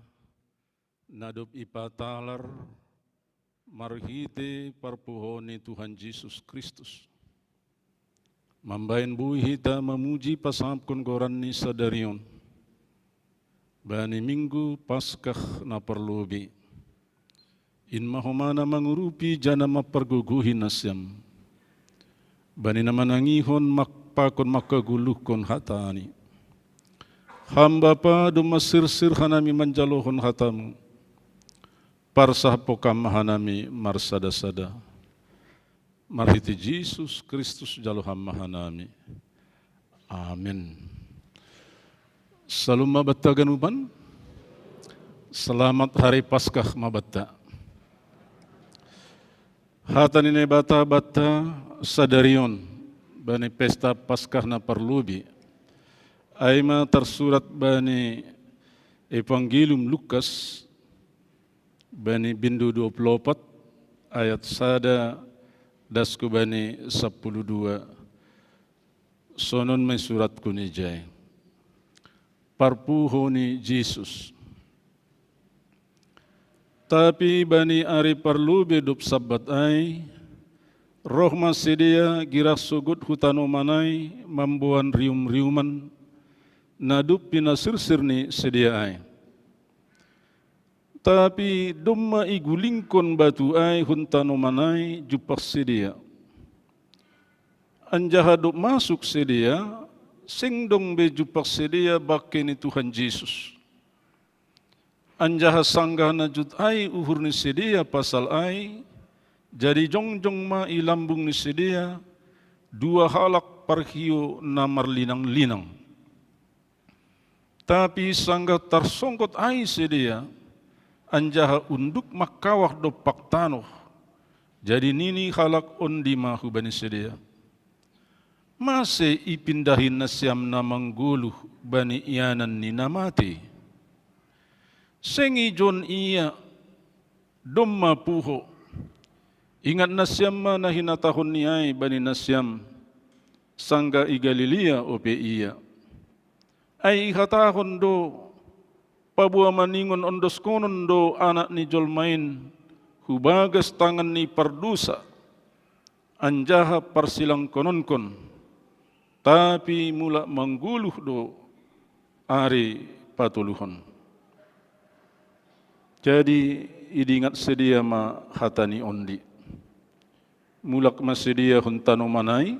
na dob ipatalar marhite parpuho ni Tuhan Jesus Kristus, mambahen buei hita mamuji pasangapkon goran ni sadari on, bani Minggu Paskah na parlobei. In ma homa na mangurupi janah mampargogohi nasiam, bani na manangihon mak-, pakon mangkagoluhkon hatani. Ham Bapa, domma sirsir hanami manjalohon hatamu, parsahapkon ma hanami marsada-sada. Marhite Jesus Kristus jalo ham ma hanami. Amin. Salom ma banta ganupan. Selamat Hari Paskah ma banta. Hata ni Naibata banta sadari on bani pesta Paskah na parlobei, ai ma tarsurat bani Evangelium Lukas, bani bindu dua puluh opat, ayat sada das hu bani sapuluh dua. Sonon ma isurathon ijai. Parpuho ni Jesus. Tapi bani ari parlobei dob Sabbat ai, roh ma sidea girah sogot hu tanoman ai mamboan rium-riuman, na dob pinasirsir ni sidea ai. Tapi domma igulingkon batu ai hun tanoman ai jumpah sidea. Anjaha dob masuk sidea, seng dong be jumpah sidea bangke ni Tuhan Jesus. Anjaha sanggah na jut ai uhur ni sidea pasal ai, jadi jongjong ma i lambung ni sidea dua halak parhio na marlinang-linang. Tapi sanggah tarsonggot ai sidea, anjaha unduk mangkawah dompak tanoh, jadi nini halak ondi ma hubani sidea: Mase ipindahi nasiam na manggoluh bani ianan ni na matei? Seng ijon ia, domma puho. Ingat nasiam ma na hinatahon ni ai bani nasiam, sanggah i Galilea ope ia. Ai ihatahon do: Paboa maningon ondoskonon do Anak ni jolma in hu bagas tangan ni pardosa, anjaha parsilangkononkon, tapi mulak manggoluh do ari patoluhon. Jadi idingat sidea ma hata ni ondi. Mulak ma sidea hun tanoman ai,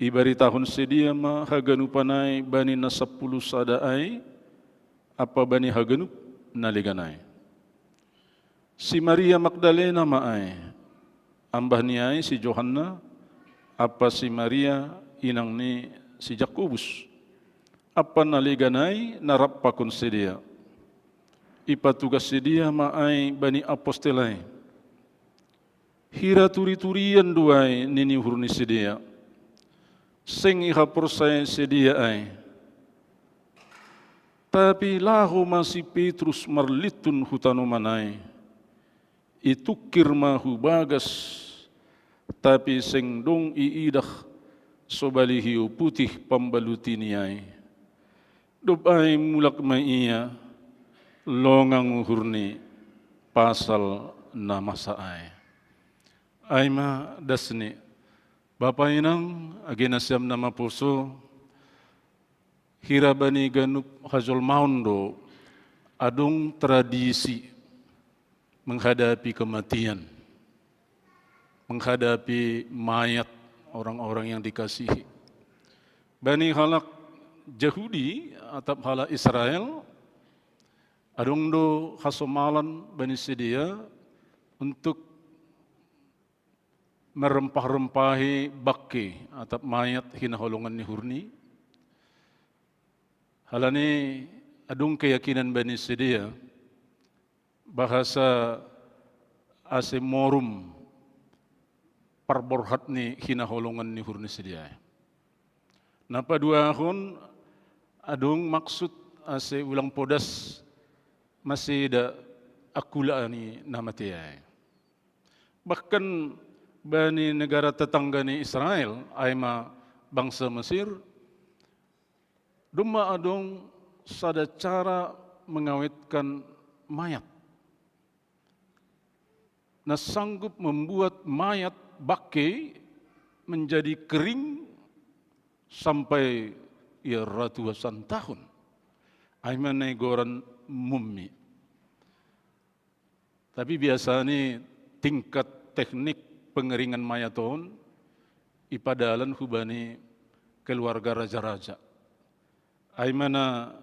ibaritahon sidea ma haganupan ai bani na sapuluh sada ai, ampa bani haganup na legan ai. Si Maria Magdalena ma ai, ambah ni ai si Johanna, ampa si Maria inang ni si Jakobus, ampa na legan ai na rap pakon sidea. Ipatugas sidea ma ai bani apostel ai. Hira turi-turian do ai nini uhur ni sidea. Seng ihaporsayaon sidea ai. Tapi laho ma si Petrus marlintun hu tanoman ai. Itungkir ma hu bagas, tapi seng dong iidah sobali hiou putih pambalutini ai. Dob ai mulak ma ia, longang uhurni pasal na masa ai. Ai ma dasni, Bapa inang, age nasiam na maposo, hira bani ganup hajolmaon do adong tradisi menghadapi kematian, menghadapi mayat orang-orang yang dikasihi. Bani halak Jahudi atap halak Israel, adong do hasomalan bani sidea untuk merempah-rempahi bangke atap mayat hinaholongan ni uhurni. Halani adong keyakinan bani sidea, bahasa ase morum parborhat ni hinaholongan ni uhur ni sidea. Na paduahon adong maksud ase ulang podas maseda angkula ni na matei. Bahkan bani negara tetangga ni Israel, ai ma bangsa Mesir, domma adong sada cara mengawetkan mayat. Na sanggup membuat mayat bangke menjadi kering sampai ia ratusan tahun. Ai ma na igoran mummi. Tapi biasani tingkat teknik pengeringan mayat on ipadalan hubani keluarga raja-raja. Ai ma na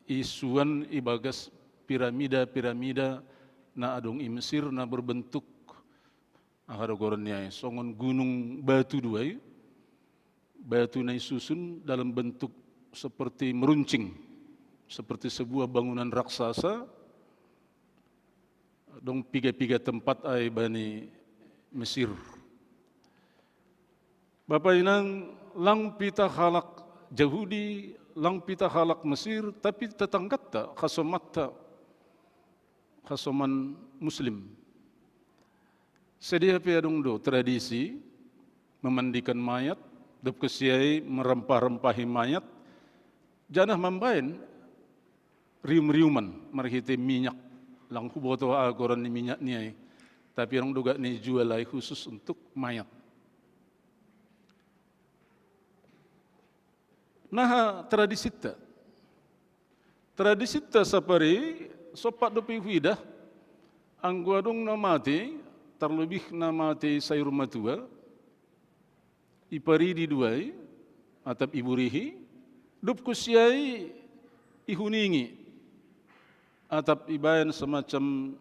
isuan ibagas piramida-piramida na adong i Mesir na berbentuk, aha do goran ni ai, songon gunung batu do ai, batu na isusun dalam bentuk seperti meruncing, seperti sebuah bangunan raksasa, adong piga-piga tempat ai bani Mesir. Bapa inang, lang pita halak Jahudi, lang pita halak Mesir, tapi tetanggatta, hasomanta, hasoman Muslim. Sedia pe adong do tradisi memandikan mayat, dob kosiai merempah-rempahi mayat, janah mambaen rium-riuman marhite minyak, lang huboto aha goran ni minyak ni ai, tapi adong do gak ni jual ai khusus untuk mayat. Naha tradisinta. Tradisinta sapari, sompat dope huidah, anggo adong na mate, tarlebih na mate sayur matua, iparidi do ai, atap iburihi, dob kosiai ihuningi, atap ibaen semacam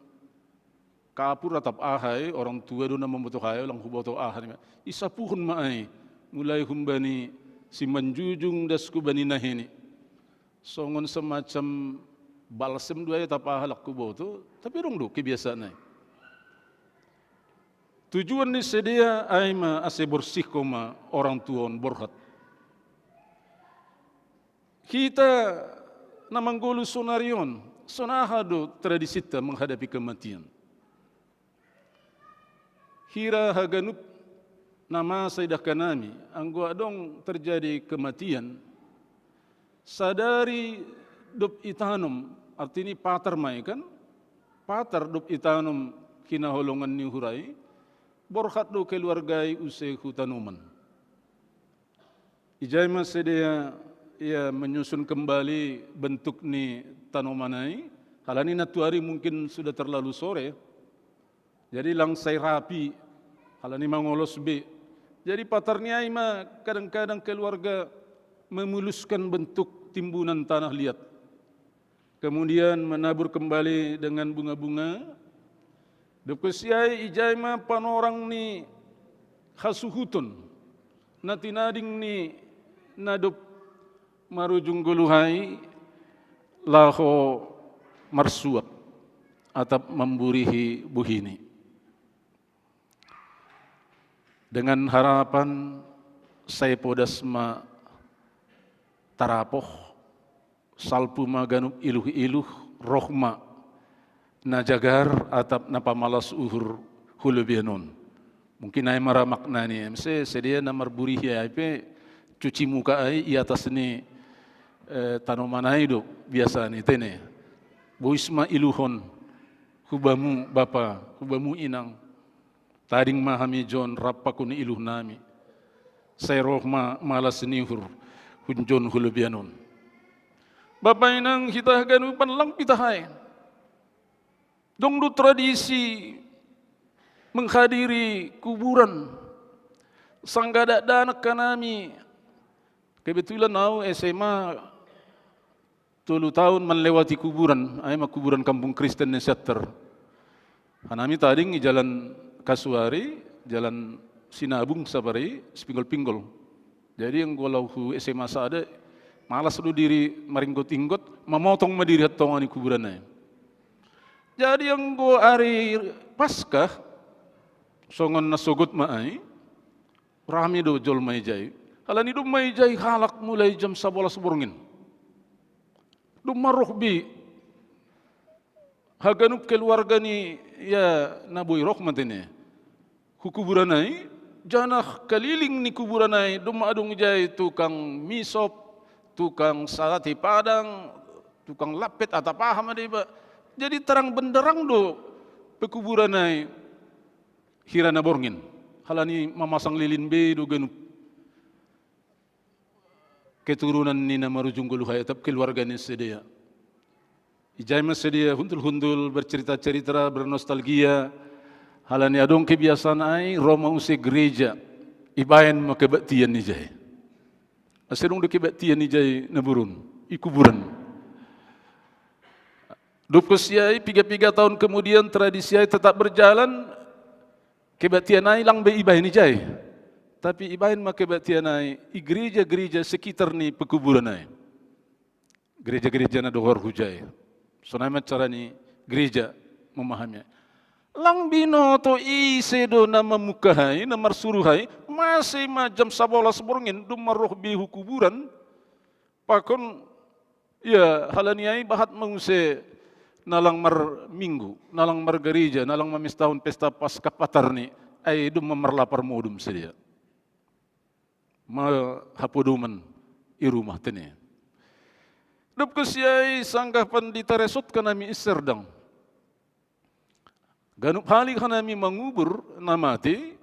kapur atap aha i, orang tua do na mamboto aha i, lang huboto aha ni ma. Isapuhon ma ai, mulai humbani simanjujung das hubani nahini. Songon semacam balsem do ai atap aha, lang huboto, tapi adong do kebiasaan ai. Tujuan ni sidea ai ma ase borsihkon ma orang tua on borhat. Hita na manggoluh sonari on, sonaha do tradisinta menghadapi kematian? Hira haganup na masa idah hanami, anggo adong terjadi kematian, sadari dob itanom, artini patar ma i kan, patar dob itanom hinaholongan ni uhur ai, borhat do keluarga i use hu tanoman. Ijai ma sidea ia menyusun kembali bentuk ni tanoman ai, halani nantuari mungkin sudah terlalu sore. Jadi lang sai rapi, halani mangolos be. Jadi patar ni ai ma kadang-kadang keluarga memuluskan bentuk timbunan tanah liat. Kemudian menabur kembali dengan bunga-bunga. Dob kosiai ijai ma panorang ni hasuhuton, na tinading ni na dob marujung goluh ai laho marsuak atap mamburihi buhini. Dengan harapan sai podas ma tarapoh, salpu ma ganup iluh-iluh, roh ma na jagar atap na pamalas uhur hu lobeian on. Mungkin ai ma ra maknani, muse sidea na marburihi ai pe cuci muka ai i atas ni, eh, tanoman ai do biasani, tene. Bois ma iluhon, hubamu bapa, hubamu inang. Tading ma hami jon rap pakon iluh nami. Sai roh ma malas ni uhur hunjon hu lobeian on. Bapa inang, hita haganupan lang pita ai. Dong do tradisi menghadiri kuburan. Sanggah dakdanak hanami. Kebetulan au S M A tolu taon manlewati kuburan, ai ma kuburan Kampung Kristen ni Siantar. Hanami tading i jalan Kasuari, jalan Sinabung sapari, sipinggol-pinggol. Jadi anggo laho hu S M A sada, malas do diri maringgot-inggot, mamotong ma diri hot tonga ni kuburan ai. Jadi anggo ari Paskah, songon na sogot ma ai, rame do jolma ijai. Halani domma ijai halak mulai jam sabolas borngin. Domma roh be haganup keluarga ni ia na boi roh ma tene hu kuburan ai, janah kaliling ni kuburan ai domma adong ijai tukang misop, tukang sate padang, tukang lapet atap aha ma deba. Jadi tarang benderang do pekuburan ai hira na borngin. Halani mamasang lilin be do ganup keturunan ni na marujung goluh ai atap keluarga ni sidea. Ijai ma sidea hundul-hundul, bercerita-cerita, bernostalgia. Halani adong kebiasaan ai, ro ma use gereja, ibaen ma kebaktian ijai. Asa adong do kebaktian ijai na burun, i kuburan. Dob kosiai, piga-piga tahun kemudian tradisi ai tetap berjalan, kebaktian ai lang be ibaen ijai. Tapi ibaen ma kebaktian ai i gereja-gereja sekitar ni pekuburan ai. Gereja-gereja na dohor hujai. Sonai ma cara ni gereja memahami. Lang binoto ise do na mamungkah ai, na marsuruh ai, masih ma jam sabolas borngin, dum marroh be hu kuburan, pakon, ya, halani ai bahat ma use na lang marminggu, na lang margereja, na lang mamestahon pesta Paskah patarni, ai dum ma marlapar modom sidea. Ma hapodoman i rumah tene. Dob kosiai sanggah pandita resot hanami i Serdang. Ganup hali hanami mangubur na mate,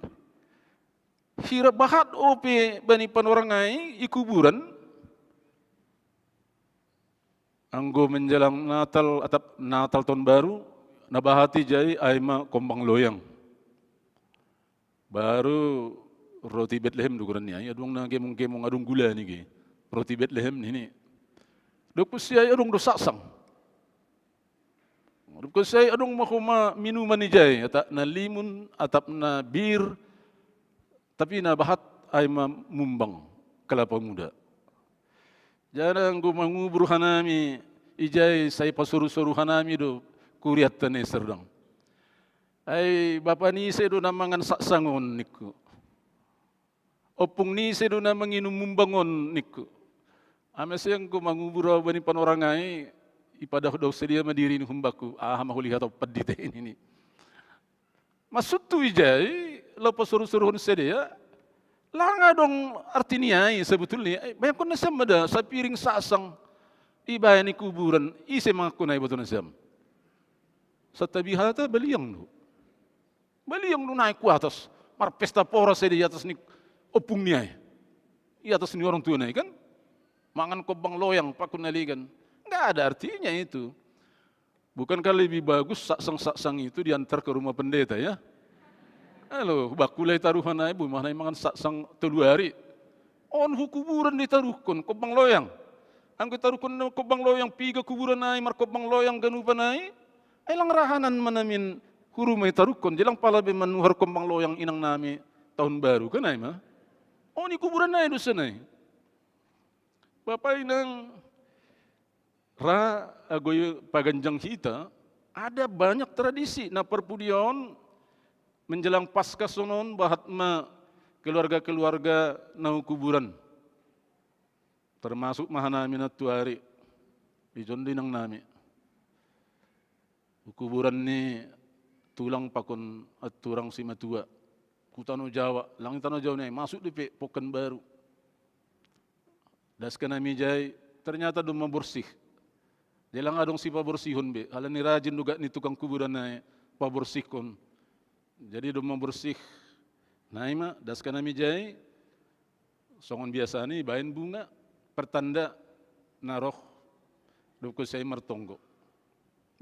hira bahat ope bani panorang ai i kuburan, anggo menjelang Natal atap Natal tahun baru, na bahat ijai ai ma kombang loyang. Baru roti Betlehem do goran ni ai, adong na gemung-gemung adong gula ni ge. Roti Betlehem nini. Dob kosiai adong do saksang. Dob kosiai adong ma homa minuman ijai, atap na limun, atap na bir, tapi na bahat ai ma mumbang kelapa muda. Jadi anggo mangubur hanami ijai sai pasoru-soru hanami do kuriatta ni Serdang. Ai bapa ni ise do na mangan saksang on ningku. Ompung ni ise do na manginum mumbang on ningku. Ame ise anggo mangubur au bani panorang ai, ipadaoh-daoh sidea ma diri ni humbakku, aha ma hulihat au pandita i nini. Maksudhu ijai, laho pasoru-soruhon sidea, lang adong arti ni ai sebetulna. Ai, bayangkon nasiam ma da, sapiring saksang ibaen i kuburan, ise mangankon ai boto nasiam. Santabi hata baliang do. Baliang do naek hu atas, marpesta pora sidea i atas ni ompung ni ai. I atas ni orang tua ni ai kan. Mangan kombang loyang pakon na legan. Nggak ada artinya itu. Bukankah lebih bagus saksang-saksang itu diantar ke rumah pendeta, ya? Elo, bakku lae taruhon ai, boi ma hanai mangan saksang tolu ari. On hu kuburan ditaruhkon, kombang loyang. Anggo itaruhkon kombang loyang, piga kuburan ai, markombang loyang ganupan ai. Ai lang ra hanan ma namin hu rumah itaruhkon, jala lang pala be manuhor kombang loyang inang nami tahun baru, kan ai ma. On i kuburan ai do sonai. Bapa inang, ra anggo i paganjang hita, ada banyak tradisi na parpudian on menjelang Paskah sonon bahat ma keluarga-keluarga na hu kuburan. Termasuk ma hanami nantuari, ijon do inang nami. Hu kuburan ni tulang pakon anturang simatua. Hu tano Jawa, lang i tano Jawa ni ai, masuk dope Pekanbaru. Das hanami ijai, ternyata domma borsih. Jala lang adong sipaborsihon be, halani rajin do gak ni tukang kuburan nai paborsihkon. Jadi domma borsih. Nai ma, das hanami ijai, songon biasa ni, baen bunga, pertanda na roh dohot ise martonggo.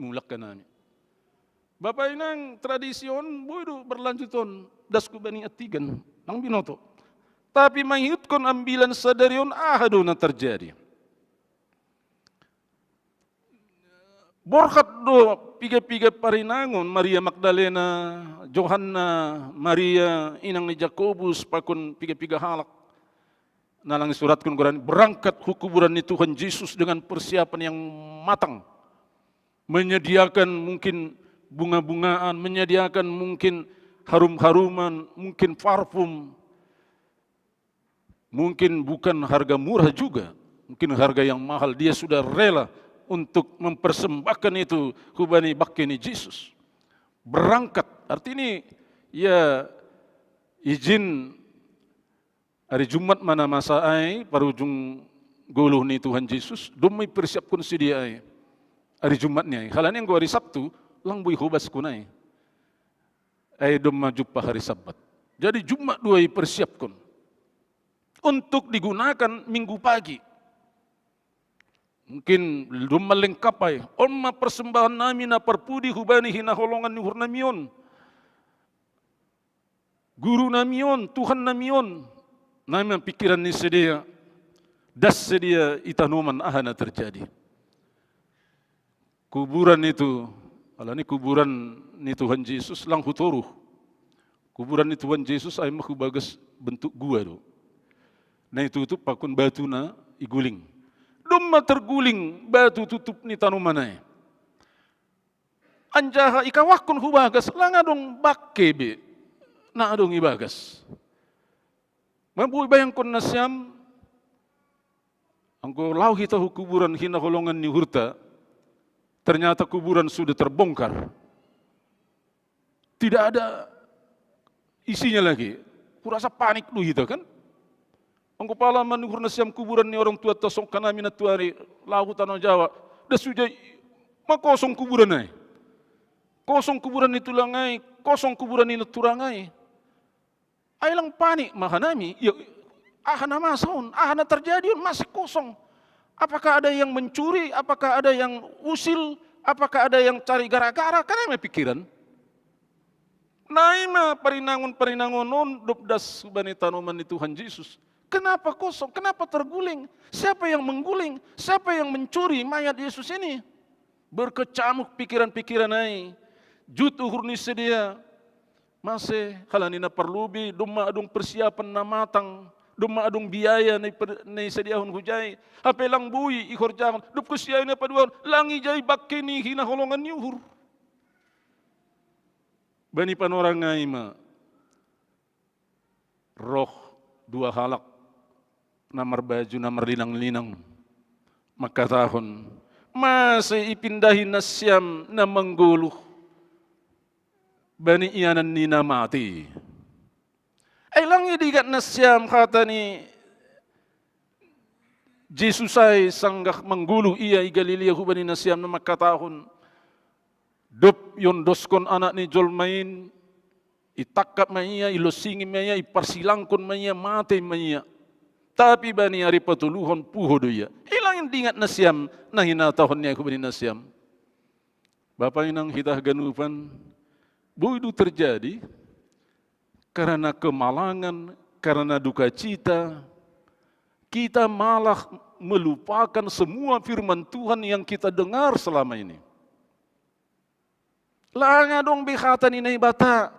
Mulak hanami. Bapa inang, tradisi on boi do berlanjut on, das hu bani Antigan, nang binoto. Tapi mangihuthon ambilan sadari on, aha do na terjadi? Borhat do piga-piga parinangon, Maria Magdalena, Johanna, Maria inang ni Jakobus, pakon piga-piga halak. Na lang isurathon goran, berangkat hu kuburan ni Tuhan Jesus dengan persiapan yang matang. Menyediakan mungkin bunga-bungaan, menyediakan mungkin harum-haruman, mungkin parfum, mungkin bukan harga murah juga, mungkin harga yang mahal. Dia sudah rela untuk mempersembahkan itu hu bani bangke ni Jesus. Berangkat, arti ni, ya, ijin ari Jumat ma na masa ai, parujung goluh ni Tuhan Jesus, domma ipersiaphon sidea ai. Ari Jumat ni ai. Halani anggo ari Sabtu, lang boi hobas ku nai. Ai domma jumpa hari Sabat. Jadi Jumat do ai persiapkon untuk digunakan Minggu pagi. Mungkin domma lengkap ai. On ma persembahan nami na parpudi hubani hinaholongan ni uhur nami on. Guru nami on, Tuhan nami on. Nai ma pikiran ni sidea. Das sidea i tanoman aha na terjadi. Kuburan itu, alani kuburan ni Tuhan Jesus lang hutoru. Kuburan ni Tuhan Jesus ai ma hubagas bentuk gua do. Na itutup pakon batu na iguling. Domma terguling batu tutup ni tanoman ai. Anjaha ikawahkon hubagas, lang adong bangke be na adong ibagas. Mampu bayangkon nasiam, anggo laho hita hu kuburan hinaholongan ni uhurta, ternyata kuburan sudah terbongkar. Tidak ada isinya lagi. Kurasa panik do hita kan? Anggo pala manuhur nasiam kuburan ni orang tuanta songon hami nantuari laho hu tano Jawa. Das huja i, ma kosong kuburan ai. Kosong kuburan ni tulang ai, kosong kuburan ni naturang ai. Ai lang panik ma hanami, ya, aha na masa on, aha na terjadi on, masih kosong. Apakah ada yang mencuri, apakah ada yang usil, apakah ada yang cari gara-gara, kan nai ma pikiran. Nai ma parinangon-parinangon on dob das hubani tanoman ni Tuhan Jesus. Kenapa kosong? Kenapa terguling? Siapa yang mengguling? Siapa yang mencuri mayat Yesus ini? Berkecamuk pikiran-pikiran ai. Jut uhur ni sidea. Mase, halani na parlobei, domma adong persiapan na matang, domma adong biaya na i per-, na isadiahon hujai, hape lang boi ihorjahon, dob husiai na paduahon, lang ijai bangke ni hinaholongan ni uhur. Bani panorang ai ma roh dua halak na marbaju na marlinang-linang, mangkatahon, mase ipindahi nasiam na manggoluh bani ianan ni na mate. Ai lang i diingat nasiam hata ni Jesus ai sanggah manggoluh ia i Galilea hubani nasiam na mangkatahon, dob iondoskon Anak ni jolma in, itangkap ma ia, ilonsingi ma ia, iparsilangkon ma ia, mate ma ia. Tapi bani ari patoluhon puho do ia. Ai lang i diingat nasiam na hinatahon ni ai hubani nasiam. Bapa inang hita haganupan, boi do terjadi karena kemalangan, karena duka cita, kita malah melupakan semua firman Tuhan yang kita dengar selama ini. Lang adong be hata ni Naibata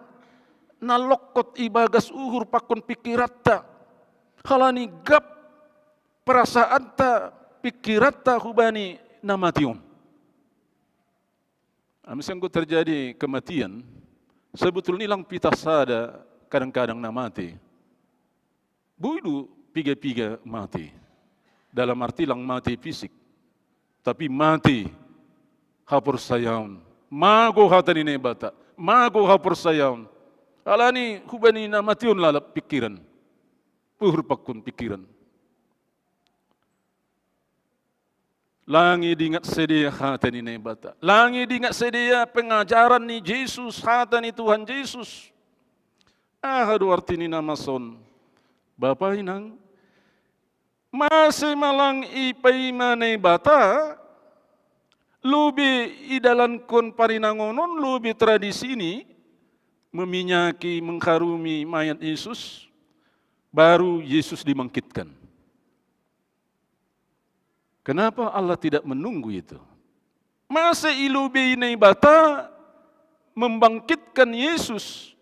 na longkot ibagas uhur pakon pikiranta, halani gap perasaanta, pikiranta hubani na mate on. Ami senggo terjadi kematian, sebetulnya lang pitah sada kadang-kadang na mate. Boi do piga-piga mate. Dalam arti lang mate fisik. Tapi mate haporsayaon. Mago hata ni Naibata. Mago haporsayaon. Alani hubani na mate on lalap pikiran. Uhur pakon pikiran. Lang i diingat sidea hata ni Naibata. Lang i diingat sidea pengajaran ni Jesus, hata ni Tuhan Jesus. Aha do arti ni na masa on? Bapa inang, mase ma lang i paima Naibata, lobi idalankon parinangon on, lobi tradisi ni meminyaki, mengharumi mayat Yesus, baru Yesus dibangkitkan. Kenapa Allah tidak menunggu itu? Mase ilobei Naibata membangkitkan Yesus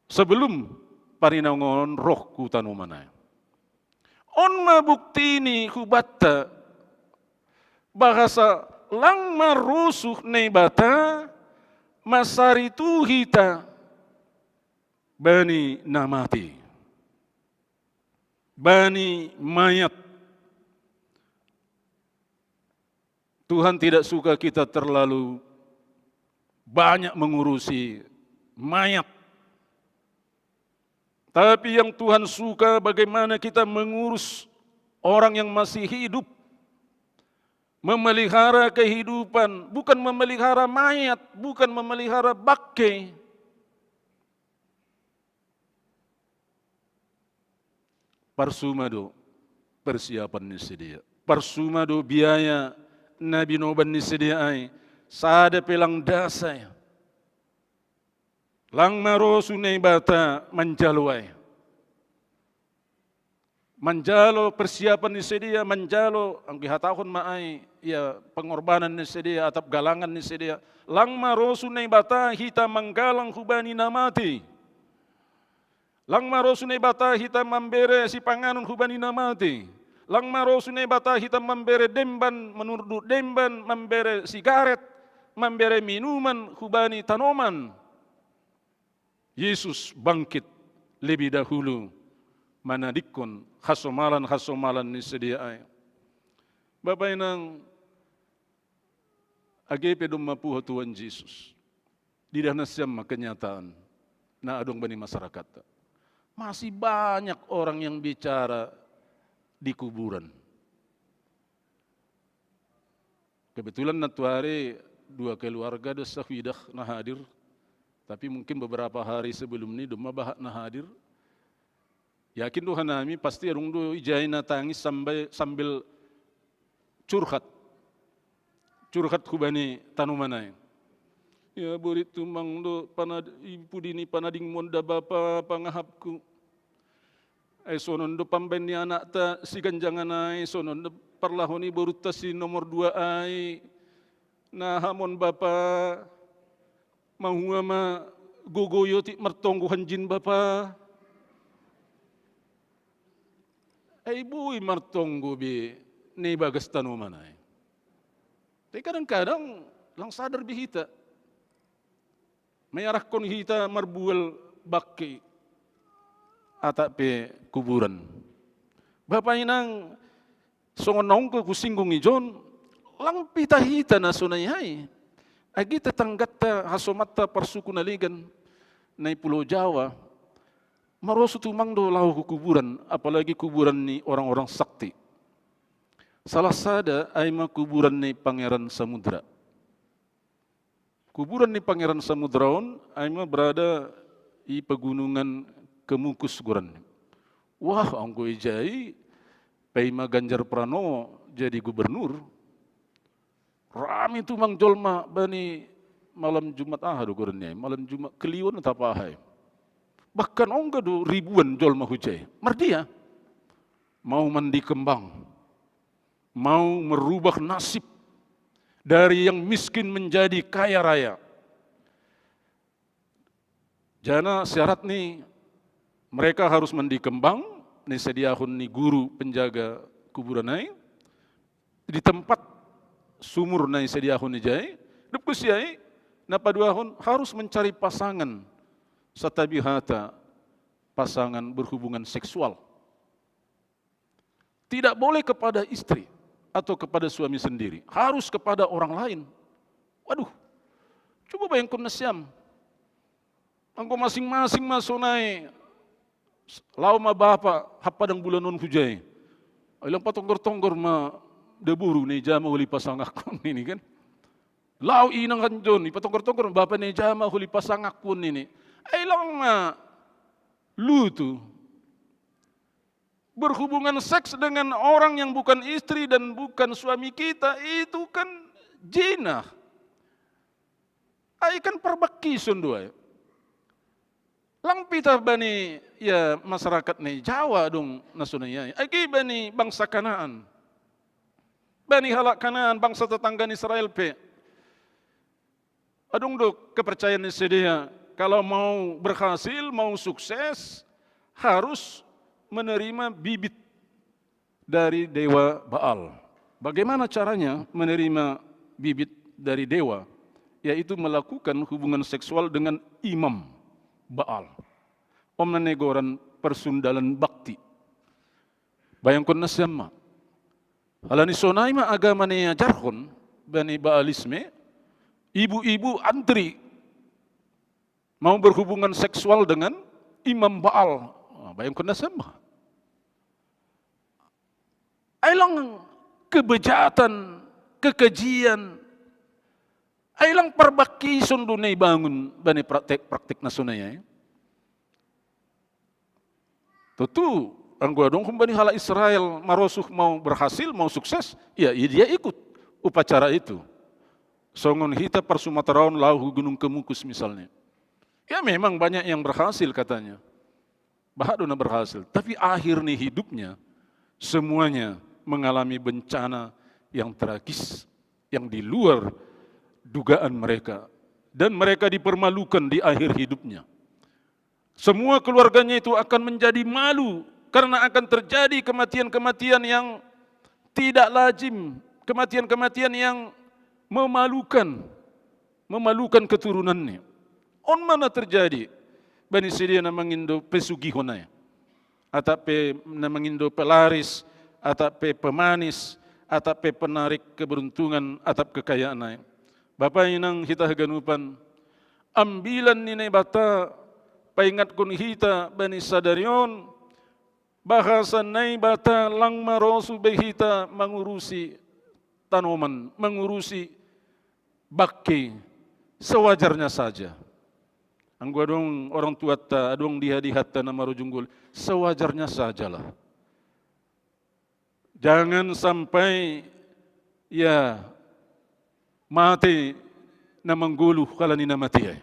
sebelum parinangon roh hu tanoman ai? On ma bukti ni hubanta bahasa lang marosuh Naibata mansari tu hita bani na mate, bani mayat. Tuhan tidak suka kita terlalu banyak mengurusi mayat. Tapi yang Tuhan suka bagaimana kita mengurus orang yang masih hidup. Memelihara kehidupan, bukan memelihara mayat, bukan memelihara bangke. Parsuma do persiapan ni sidea. Parsuma do biaya na binoban ni sidea ai. Sada pe lang dasa i. Lang marosu Naibata manjalo ai. Manjalo persiapan ni sidea, manjalo, anggo ihatahon ma ai, ia pengorbanan ni sidea, atap galangan ni sidea. Lang marosu Naibata hita manggalang hubani na mate. Lang marosu Naibata hita mambere sipanganon hubani na mate. Lang marosu Naibata hita mambere demban, manurdu demban, mambere sigaret, mambere minuman hubani tanoman. Yesus bangkit lebih dahulu manadingkon hasomalan-hasomalan ni sidea ai. Bapa inang, age pe domma puho Tuhan Jesus, didah nasiam ma kenyataan na adong bani masyarakat. Masih banyak orang yang bicara di kuburan. Kebetulan nantuari dua keluarga do sahuidah na hadir, tapi mungkin beberapa hari sebelum ni domma bahat na hadir. Yakin do hanami pasti adong do ijai na tangis sambil, sambil curhat. Curhat hubani tanoman ai. Ya borit tumang do panad, ipudi ni panadingmon da bapa pangahapku. Ai sonon do pambaen ni anakta si ganjangan ai, sonon do parlahon ni borutta si nomor dua ai. Na hamon bapa, mahua ma gogo i otik martonggo hanjin bapa. Ai boi martonggo be na ibagas tanoman ai. Tapi kadang-kadang lang sadar be hita. Maiarahkon hita marbual bangke atap pe kuburan. Bapa inang, songon naung husinggung ijon, lang pitah hita na sonai ai. Agi tetanggata hasomanta parsuku na legan, na i Pulau Jawa, marosu tumang do laho hu kuburan, apalagi kuburan ni orang-orang sakti. Salah sada ai ma kuburan ni Pangeran Samudra. Kuburan ni Pangeran Samudra on ai ma berada i pegunungan Kemukus goranna. Wah, anggo ijai, paima Ganjar Pranowo jadi gubernur, rame tumang jolma bani malam Jumat, aha do goranna i, malam Jumat Kliwon atap aha i. Bahkan ongga do ribuan jolma hujai. Mardia? Mau mandi kembang. Mau merubah nasib dari yang miskin menjadi kaya raya. Jana syarat ni mereka harus mandi kembang, na isediahon ni guru penjaga kuburan ai, di tempat sumur na isediahon ijai, dob tusi ai, na paduahon harus mencari pasangan, santabi hata pasangan berhubungan seksual. Tidak boleh kepada istri atau kepada suami sendiri, harus kepada orang lain. Waduh, coba bayangkon nasiam. Anggo masing-masing ma sonai, laho ma bapa, hap padang bulan on hujai. Ai lang patonggor-tonggor ma daboru, na ija ma holi pasangakku nini kan. Laho inang hanjon, ipatonggor-tonggor ma bapa, na ija ma holi pasangakku nini. Ai lang ma lutu. Berhubungan seks dengan orang yang bukan istri dan bukan suami kita, itu kan zina. Ai kan parbangkison do ai. Lang pitah bani, ya, masyarakat ni Jawa adong na sonai ai. Agi bani bangsa Kanaan. Bani halak Kanaan, bangsa tetangga ni Israel pe. Adong do kepercayaan ni sidea, kalau mau berhasil, mau sukses, harus menerima bibit dari dewa Baal. Bagaimana caranya menerima bibit dari dewa? Yaitu melakukan hubungan seksual dengan imam Baal. Om na nigoran persundalan bakti. Bayangkon nasiam ma. Halani sonai ma agama na iajarhon bani Baalisme, ibu-ibu antri mau berhubungan seksual dengan imam Baal. Nah, bayangkon nasiam ma. Ai lang kebejatan kekejian. Ai lang parbakison do na ibangun bani praktek-praktek na sonai ai. Tutu, anggo adong humbani halak Israel marosuh, mau berhasil, mau sukses, ya, ya dia ikut upacara itu. Songon hita par Sumatera on laho hu Gunung Kemukus misalnya. Ya, memang banyak yang berhasil katanya. Bahat do na berhasil. Tapi akhir ni hidupnya, semuanya mengalami bencana yang tragis, yang di luar dugaan mereka. Dan mereka dipermalukan di akhir hidupnya. Semua keluarganya itu akan menjadi malu karena akan terjadi kematian-kematian yang tidak lazim, kematian-kematian yang memalukan, memalukan keturunannya. On ma na terjadi bani sidea na mangindo pesugihon ai, atap pe na mangindo pelaris, atap pe pemanis, atap pe penarik keberuntungan, atap kekayaan ai. Bapa inang hita haganupan, ambilan ni Naibata paingatkon hita bani sadari on, bahasa Naibata lang marosuh be hita mangurusi tanoman, mangurusi bangke sewajarnya saja. Anggo adong orang tuanta, adong diha-dihanta na marujung gol, sewajarnya sajalah. Jangan sampai, ya, mate na manggoluh halani na mate ai.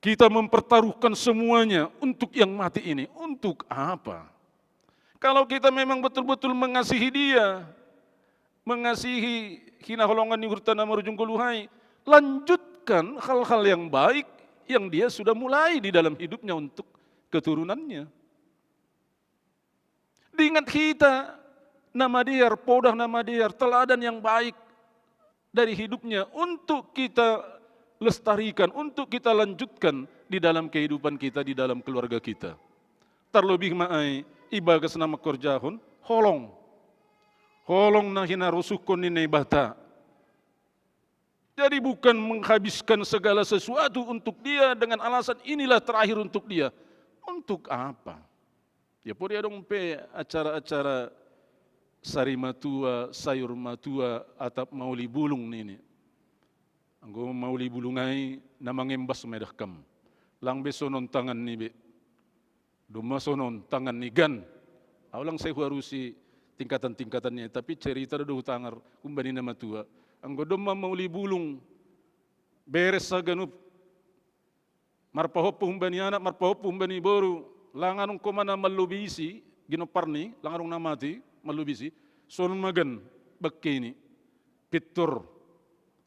Kita mempertaruhkan semuanya untuk yang mati ini. Untuk apa? Kalau kita memang betul-betul mengasihi dia, mengasihi hinaholongan ni uhurta na marujung goluh ai, lanjutkan hal-hal yang baik yang dia sudah mulai di dalam hidupnya untuk keturunannya. Diingat hita na madear, podah na madear, teladan yang baik dari hidupnya untuk kita lestarikan, untuk kita lanjutkan di dalam kehidupan kita, di dalam keluarga kita. Tarlobih ma ai ibagas na mangkorjahon holong. Holong na hinarosuhkon ni Naibata. Jadi bukan menghabiskan segala sesuatu untuk dia dengan alasan inilah terakhir untuk dia. Untuk apa? Ya, podi adong pe acara-acara sari matua, sayur matua, atap mauli bulung nini. Anggo mauli bulung ai na mangembas ma i dah kam. Lang be sonon tangan ni be. Domma sonon tangan ni gan. Au lang sai huarusi tingkatan-tingkatannya, tapi cerita do hutangar humbani na matua. Anggo domma mauli bulung, beres haganup, marpahompu humbani anak, marpahompu humbani boru, lang adong ho ma na mallobisi ginomparni, lang adong na mate mallobisi, sonon ma gan bangkeni, pintor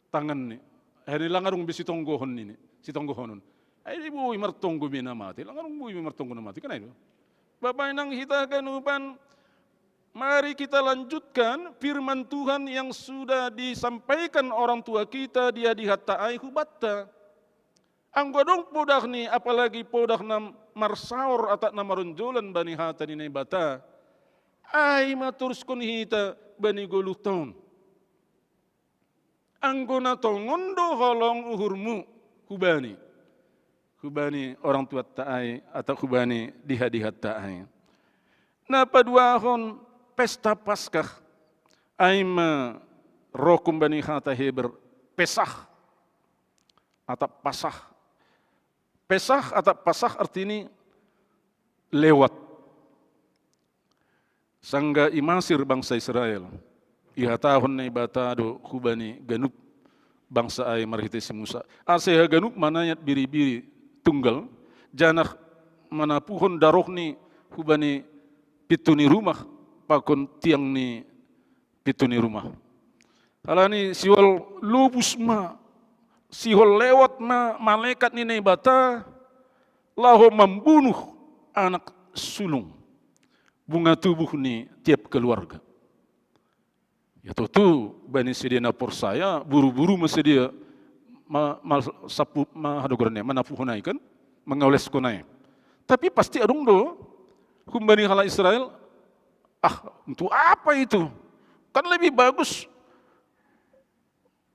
tanganni. Ai lang adong be sitonggohon nini, sitonggohonon. Ai boi martonggo be na mate, lang adong boi be martonggo na mate, kan ai do. Bapa inang hita haganupan, mari kita lanjutkan firman Tuhan yang sudah disampaikan orang tua kita, diha-dihanta ai hubanta. Anggo adong podahni, apalagi podah na marsaor atap na maronjolan bani hata ni Naibata, ai ma toruskon hita bani goluhta on. Anggo na tongon do holong uhurmu hubani, hubani orang tuanta ai atap hubani diha-dihanta ai. Na paduahon, pesta Paskah, ai ma roh humbani hata Heber Pesah atap Pasah. Pesah atap Pasah artini lewat. Sangga imasir bangsa Israel, ihatahon Naibata do hubani ganup bangsa ai marhite si Musa, asa haganup manayat biri-biri tunggal, janah manapuhon darohni hubani pintu ni rumah pakon tiang ni pintu ni rumah. Halani sihol lobus ma, sihol lewat ma malaikat ni Naibata laho mambunuh anak sulung, bunga tubuh ni tiap keluarga. Ya tutu, bani sidea na porsaya, buru-buru ma sidea ma, ma, sapu, ma, hadogorannya, manapuhon ai kan, mangoleshon ai. Tapi pasti adong do humbani halak Israel, ah, untuk apa itu? Kan lebih bagus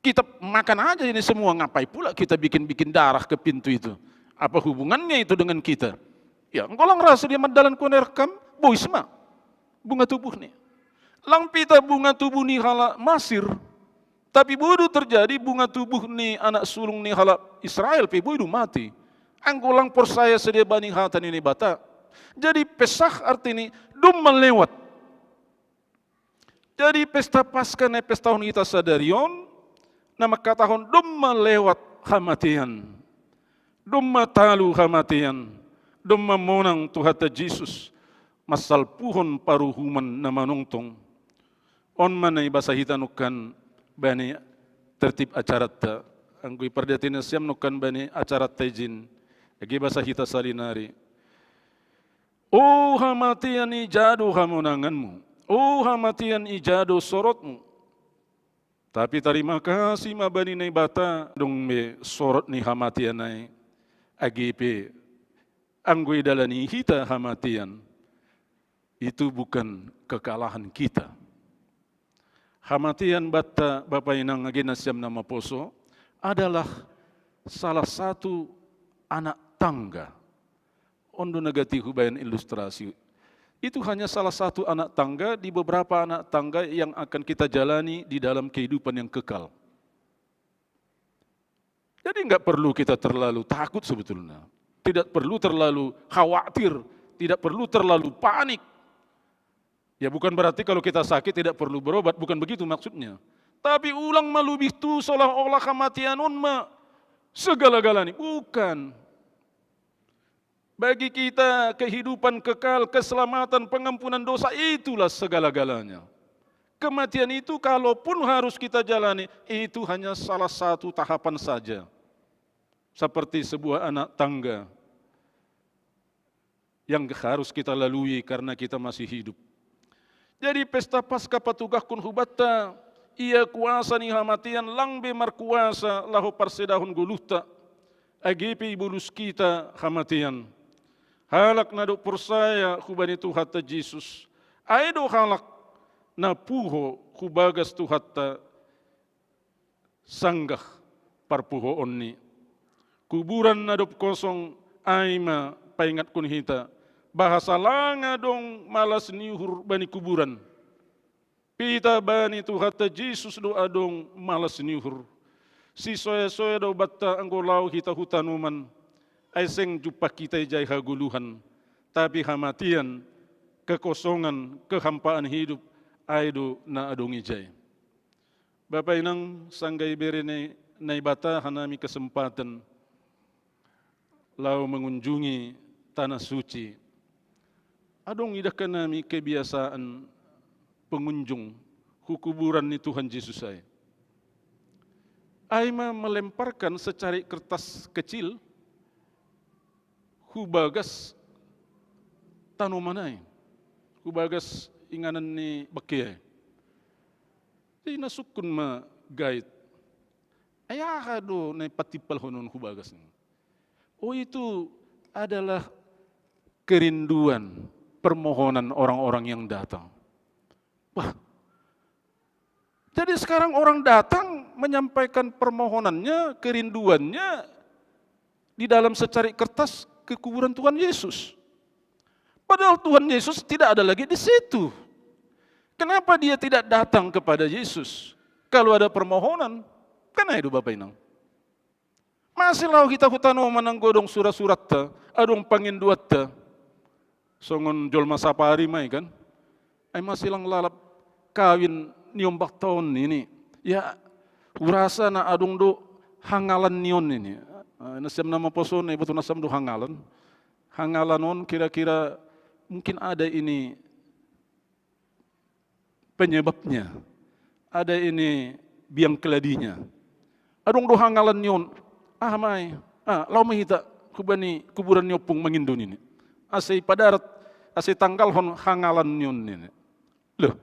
kita makan aja ini semua, ngapai pula kita bikin-bikin darah ke pintu itu? Apa hubungannya itu dengan kita? Ya, enggo lang ra sidea mandalan, huboan kam, bois ma bunga tubuhni. Lang pita bunga tubuh ni halak Masir, tapi boi du terjadi bunga tubuh ni anak sulung ni halak Israel pe boi du mati. Anggo lang porsaya sude bani hata ni Naibata. Jadi Pesah artini domma lewat. Jadi pesta Paska na pestahon hita sadari on, na mangkatahon domma lewat hamatean. Domma talu hamatean, domma monang Tuhanta Jesus, mansalpuhon paruhuman na manongtong. On ma na ibasa hita nongkan bani tertib acaranta. Anggo ipardati nasiam nongkan bani acaranta ijin, age basa hita salinari. O hamatean, ija do hamonanganmu? O hamatean, ija do sorotmu? Tapi tarima kasih ma bani Naibata, adong be sorot ni hamatean ai. Age pe anggo idalani hita hamatean, itu bukan kekalahan kita. Hamatean banta, Bapa Inang, age nasiam na maposo, adalah salah satu anak tangga. On do na gati hubaen ilustrasi. Itu hanya salah satu anak tangga di beberapa anak tangga yang akan kita jalani di dalam kehidupan yang kekal. Jadi nggak perlu kita terlalu takut sebetulnya. Tidak perlu terlalu khawatir, tidak perlu terlalu panik. Ya, bukan berarti kalau kita sakit tidak perlu berobat, bukan begitu maksudnya. Tapi ulang ma lobih tutu seolah-olah hamatean on ma segala-galanya. Bukan. Bagi kita, kehidupan kekal, keselamatan, pengampunan dosa, itulah segala-galanya. Kematian itu kalaupun harus kita jalani, itu hanya salah satu tahapan saja. Seperti sebuah anak tangga yang harus kita lalui karena kita masih hidup. Jadi pesta Paska patugahkon hubanta, ia kuasa ni hamatean lang be markuasa laho parsedahon goluhta, age pe ibolus hita hamatean. Halak na dob porsaya hubani Tuhanta Jesus, ai do halak na puho hu bagas Tuhanta sanggah parpuhoonni. Kuburan na dob kosong ai ma paingatkon hita, bahasa lang adong malas ni uhur bani kuburan. Pita bani Tuhanta Jesus do adong malas ni uhur. Sisoya-soya do banta anggo laho hita hu tanoman, ai seng jumpang hita ijai hagoluhan, tapi hamatean, kekosongan, kehampaan hidup, ai do na adong ijai. Bapa Inang, sangga ibere ni Naibata hanami kesempatan laho mengunjungi Tanah Suci, adong idah hanami kebiasaan pengunjung hu kuburan ni Tuhan Jesus ai. Ai ma melemparkan secarik kertas kecil hu bagas tanoman ai, hu bagas inganan ni bangke ai. Jadi na sungkun ma gait, ai aha do na ipatimpalhon on hu bagas ni? Oh, itu adalah kerinduan, permohonan orang-orang yang datang. Wah, jadi sekarang orang datang menyampaikan permohonannya, kerinduannya di dalam secarik kertas ke kuburan Tuhan Yesus. Padahal Tuhan Yesus tidak ada lagi di situ. Kenapa dia tidak datang kepada Yesus? Kalau ada permohonan, kan itu Bapak Inang. Masih laho hita hu tanoman anggo adong sura-suratta, adong pangindoanta. Songon jolma sapari ma i kan. Ai masih lang lalap kawin ni ombakta on nini. Ya, hurasa na adong do hangalan ni on nini. Ah, nasiam na maposo, na iboto nasiam do hangalan. Hangalan on kira-kira mungkin ada ini penyebabnya. Ada ini biang keladinya. Adong do hangalan ni on. Ah, ma i. Ah, laho ma hita hubani kuburan ni ompung mangindo nini. Asa ipadarat, asa itanggalhon hangalan ni on nini. Loh.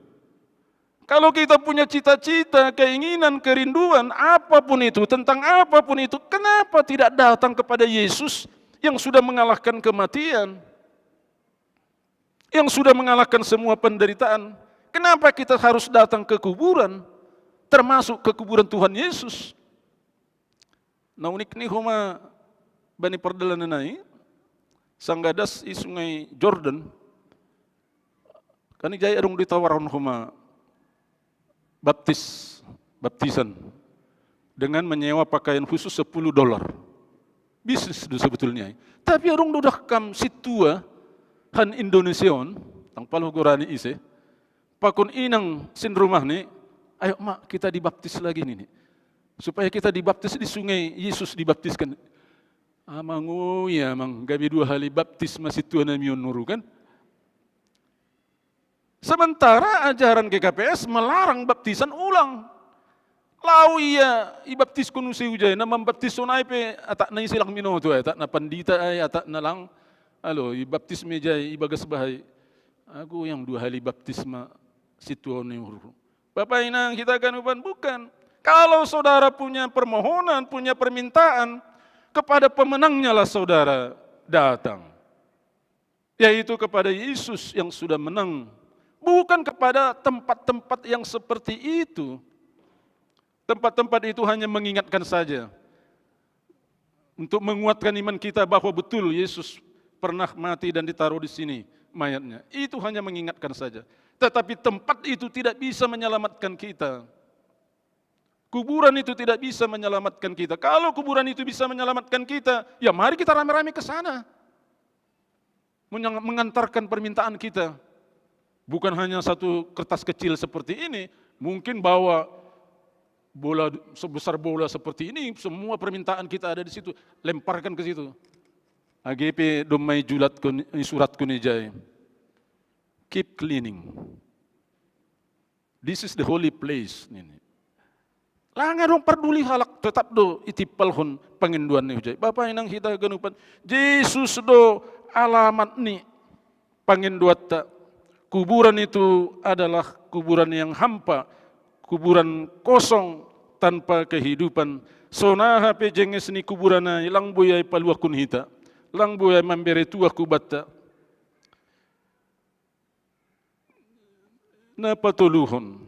Kalau kita punya cita-cita, keinginan, kerinduan, apapun itu, tentang apapun itu, kenapa tidak datang kepada Yesus yang sudah mengalahkan kematian? Yang sudah mengalahkan semua penderitaan. Kenapa kita harus datang ke kuburan, termasuk ke kuburan Tuhan Yesus? Na unik ni homa bani pardalanan ai, sanggadas i sungai Jordan, kan ijai adong ditawarhon homa baptis, baptisan dengan menyewa pakaian khusus sepuluh dolar. Bisnis itu sebetulnya. Tapi orang udah kam situa han Indonesia on, tang palo gorani ise, pakon inang sin rumah ni, "Ayo mak, kita dibaptis lagi ni, ni. Supaya kita dibaptis di sungai Yesus dibaptiskan." Amang, oh iya, amang, gabe dua hali baptis masih Tuhan ami on nuru kan? Sementara ajaran G K P S melarang baptisan ulang. Lau ia ibaptis kunu si ujai, na membaptis sunai pe atak na isilang minoto, atak na pandita ai, atak na lang, alo, ibaptis mejai, ibagas bahai. Aku yang dua hali baptisma situa ni huru. Bapak inang kita kan bukan, bukan. Kalau saudara punya permohonan, punya permintaan, kepada pemenangnya lah saudara datang. Yaitu kepada Yesus yang sudah menang. Bukan kepada tempat-tempat yang seperti itu. Tempat-tempat itu hanya mengingatkan saja. Untuk menguatkan iman kita bahwa betul Yesus pernah mati dan ditaruh di sini mayatnya. Itu hanya mengingatkan saja. Tetapi tempat itu tidak bisa menyelamatkan kita. Kuburan itu tidak bisa menyelamatkan kita. Kalau kuburan itu bisa menyelamatkan kita, ya mari kita rame-rame ke sana. Menyang-, mengantarkan permintaan kita. Bukan hanya satu kertas kecil seperti ini, mungkin bawa bola sebesar bola seperti ini, semua permintaan kita ada di situ, lemparkan ke situ. Age pe domma ijulat kun-, isurat kuni jai. Keep cleaning. This is the holy place, nini. Langa dong parduli halak, tetap do itippalhon panginduan ni hujai. Bapa inang hita ganupan, Jesus do alamat ni panginduatta. Kuburan itu adalah kuburan yang hampa, kuburan kosong tanpa kehidupan. Sonaha pe jenges ni kuburan ai, lang boi ai paluahkon hita, lang boi ai mambere tuah hubatta. Na patoluhon,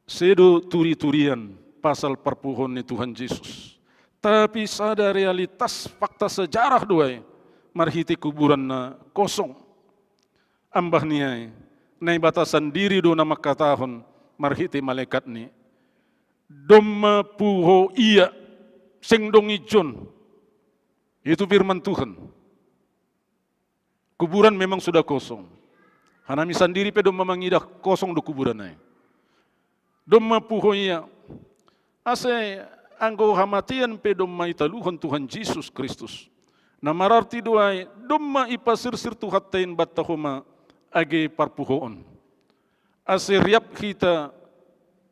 sedo turi-turian pasal parpuhoon ni Tuhan Jesus. Tapi sada realitas fakta sejarah do ai marhite kuburan na kosong. Ambah ni ai, Naibata sandiri do na mangkatahon marhite malekatni, domma puho ia, seng dong ijon. Itu firman Tuhan. Kuburan memang sudah kosong. Hanami sandiri pe domma mangidah kosong do kuburan ai. Domma puho ia. Ase anggo hamatean pe domma italuhon Tuhan Jesus Kristus. Na mararti do ai domma ipasirsir Tuhanta in banta homa age parpuhoon. Ase riap hita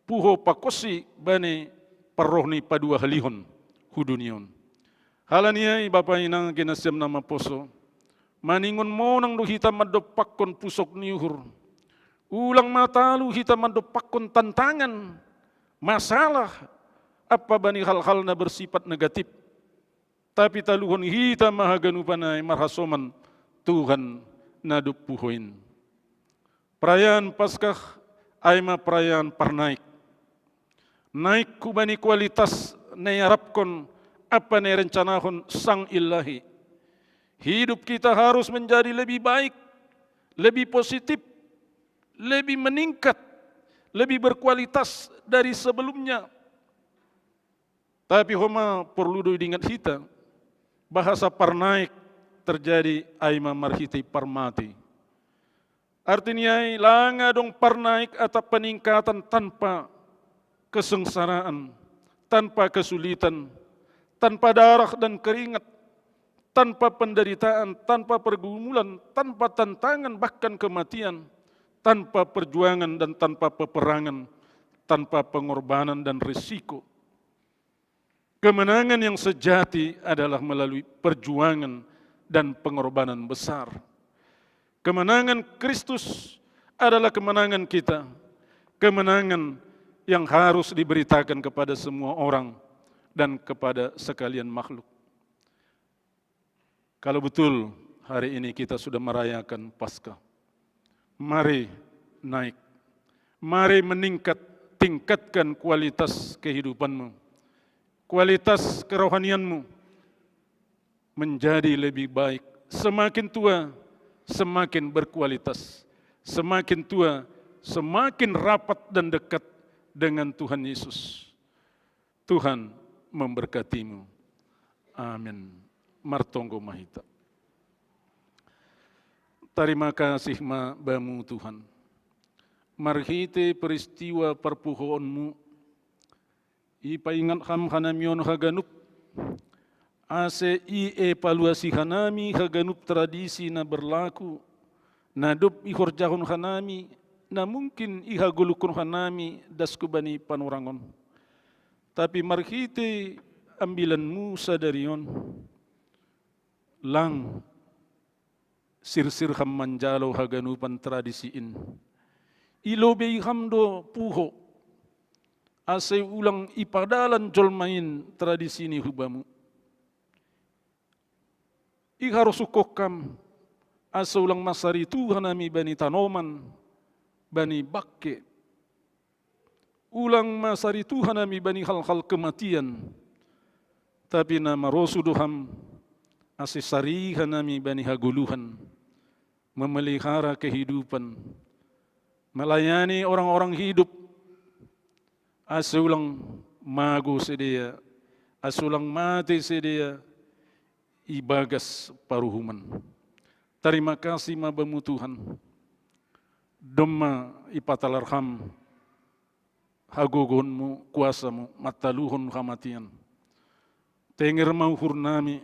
puho pakonsi bani parroh ni paduahalihon hu dunia on. Halani ai bapa inang age nasiam na maposo, maningon monang do hita mandompakkon pusok ni uhur. Ulang ma talu hita mandompakkon tantangan, masalah, ampa bani hal-hal na bersifat negatif. Tapi taluhon hita ma haganupan ai marhasoman Tuhan na dob puho in. Perayaan Paskah ai ma perayaan parnaek. Naek hubani kualitas na iarapkon ampa na irencanahon sang Illahi. Hidup kita harus menjadi lebih baik, lebih positif, lebih meningkat, lebih berkualitas dari sebelumnya. Tapi homa porlu do idingat hita, bahasa parnaek terjadi ai ma marhite parmate. Artini ai langa dong parnaek atap peningkatan tanpa kesengsaraan, tanpa kesulitan, tanpa darah dan keringat, tanpa penderitaan, tanpa pergumulan, tanpa tantangan, bahkan kematian, tanpa perjuangan dan tanpa peperangan, tanpa pengorbanan dan risiko. Kemenangan yang sejati adalah melalui perjuangan dan pengorbanan besar. Kemenangan Kristus adalah kemenangan kita, kemenangan yang harus diberitakan kepada semua orang dan kepada sekalian makhluk. Kalau betul hari ini kita sudah merayakan Paskah, mari naik, mari meningkat, tingkatkan kualitas kehidupanmu, kualitas kerohanianmu menjadi lebih baik. Semakin tua, semakin berkualitas. Semakin tua, semakin rapat dan dekat dengan Tuhan Yesus. Tuhan memberkatimu. Amin. Martonggo ma hita. Tarima kasih ma bamu Tuhan. Marhite peristiwa parpuhoonmu, ipaingat ham hanami on haganup, ase ievaluasi hanami haganup tradisi na berlaku, na dob ihorjahon hanami, na mungkin ihagoluhkon hanami das hubani panorang on. Tapi marhite ambilanmu sadari on, lang sirsir ham manjalo haganupan tradisi in. Ilobei ham do puho, ase ulang ipadalan jolma in tradisi ni hubamu. Iharosukon ham, ase ulang masaritu hanami bani tanoman, bani bangke. Ulang masaritu hanami bani hal-hal kematian. Tapi na marosuh do ham, ase sari hanami bani hagoluhan, memelihara kehidupan, melayani orang-orang hidup, ase ulang mago sidea, ase ulang mate sidea ibagas paruhuman. Tarima kasih ma bamu Tuhan. Domma ipatalar ham hagogohonmu, kuasamu, mantaluhon hamatian. Tenger ma uhurnami,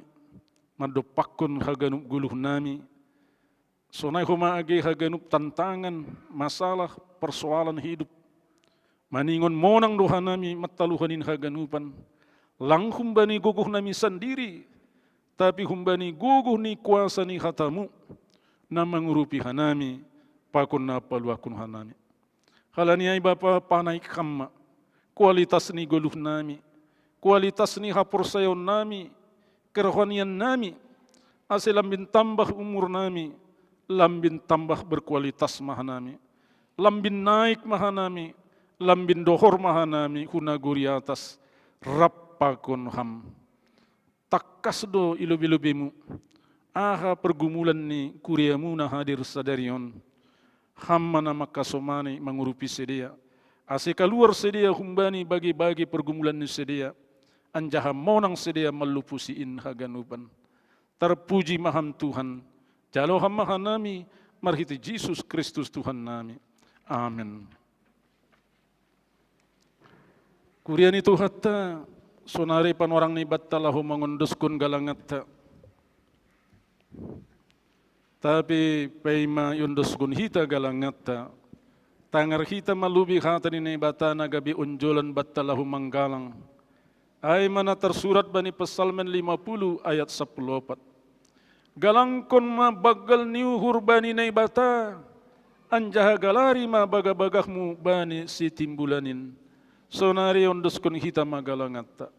mandompakkon haganup goluhnami, sonai homa age haganup tantangan, masalah, persoalan hidup. Maningon monang do hanami mantaluhon in haganupan, lang humbani gogohnami sandiri, tapi humbani gogoh ni kuasa ni hatamu, na mangurupi hanami, pakon na paluahkon hanami. Halani ai Bapa, panaek ham ma kualitas ni goluhnami, kualitas ni haporsayaonnami, kerohaniannami, ase lambin tambah umurnami, lambin tambah berkualitas ma hanami, lambin naek ma hanami, lambin dohor ma hanami hu nagori atas, rap pakon ham. Tangkas do i lobei-lobeimu aha pergumulan ni kuriamu na hadir sadari on. Ham ma na mangkasomani mangurupi sidea, ase kaluar sidea humbani bage-bage pergumulan ni sidea, anjaha monang sidea mallopusi in haganupan. Tarpuji ma ham Tuhan, jalo ham ma hanami, marhite Jesus Kristus Tuhannami. Amen. Kuria ni Tuhanta, sonari panorang ni banta laho mangondoskon galanganta. Tapi paima iondoskon hita galanganta, tangar hita ma lobei hata ni Naibata na gabe onjolan banta laho manggalang. Ai ma na tarsurat bani Psalmen lima puluh ayat sapuluh opat. Galangkon ma banggal ni uhur bani Naibata, anjaha galari ma bagah-bagahmu bani Sitimbulan in. Sonari ondoskon hita ma galanganta.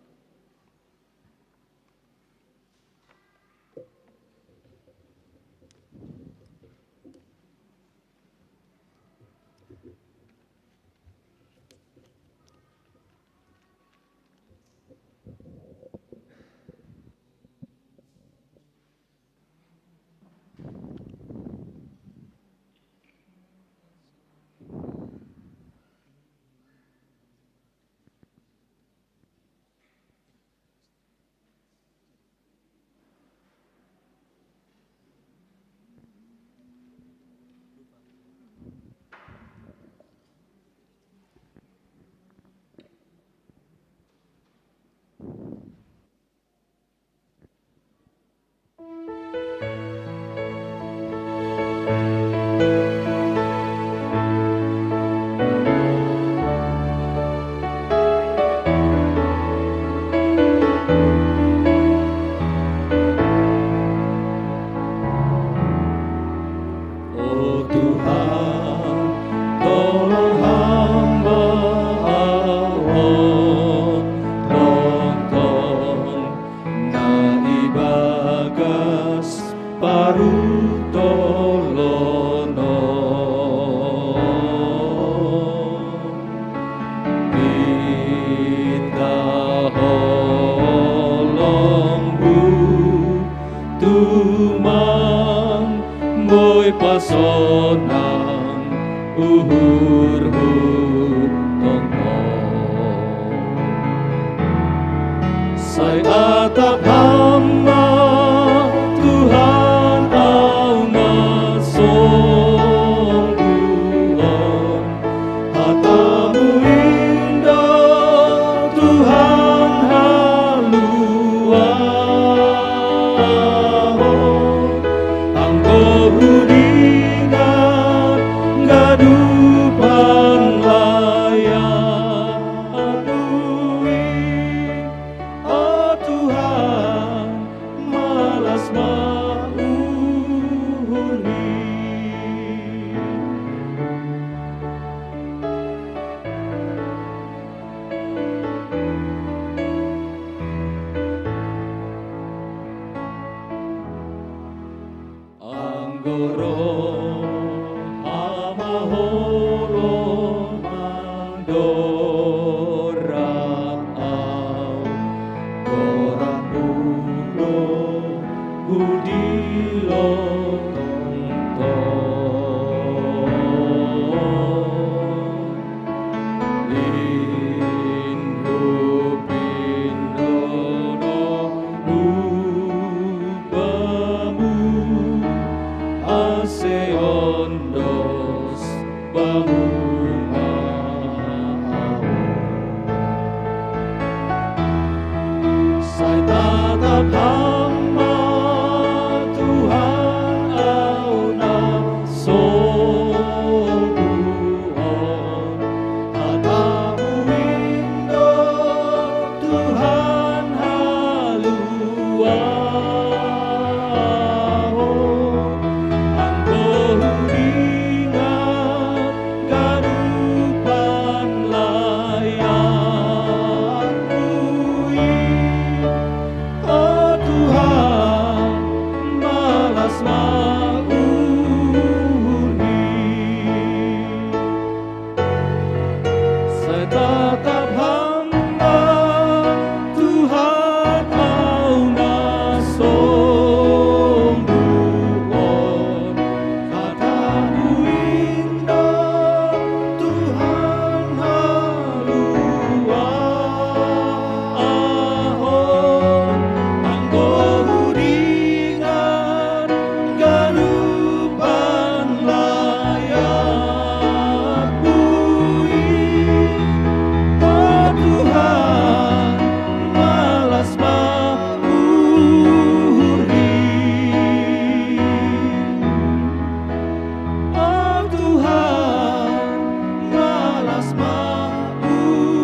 Las ma uhurhi.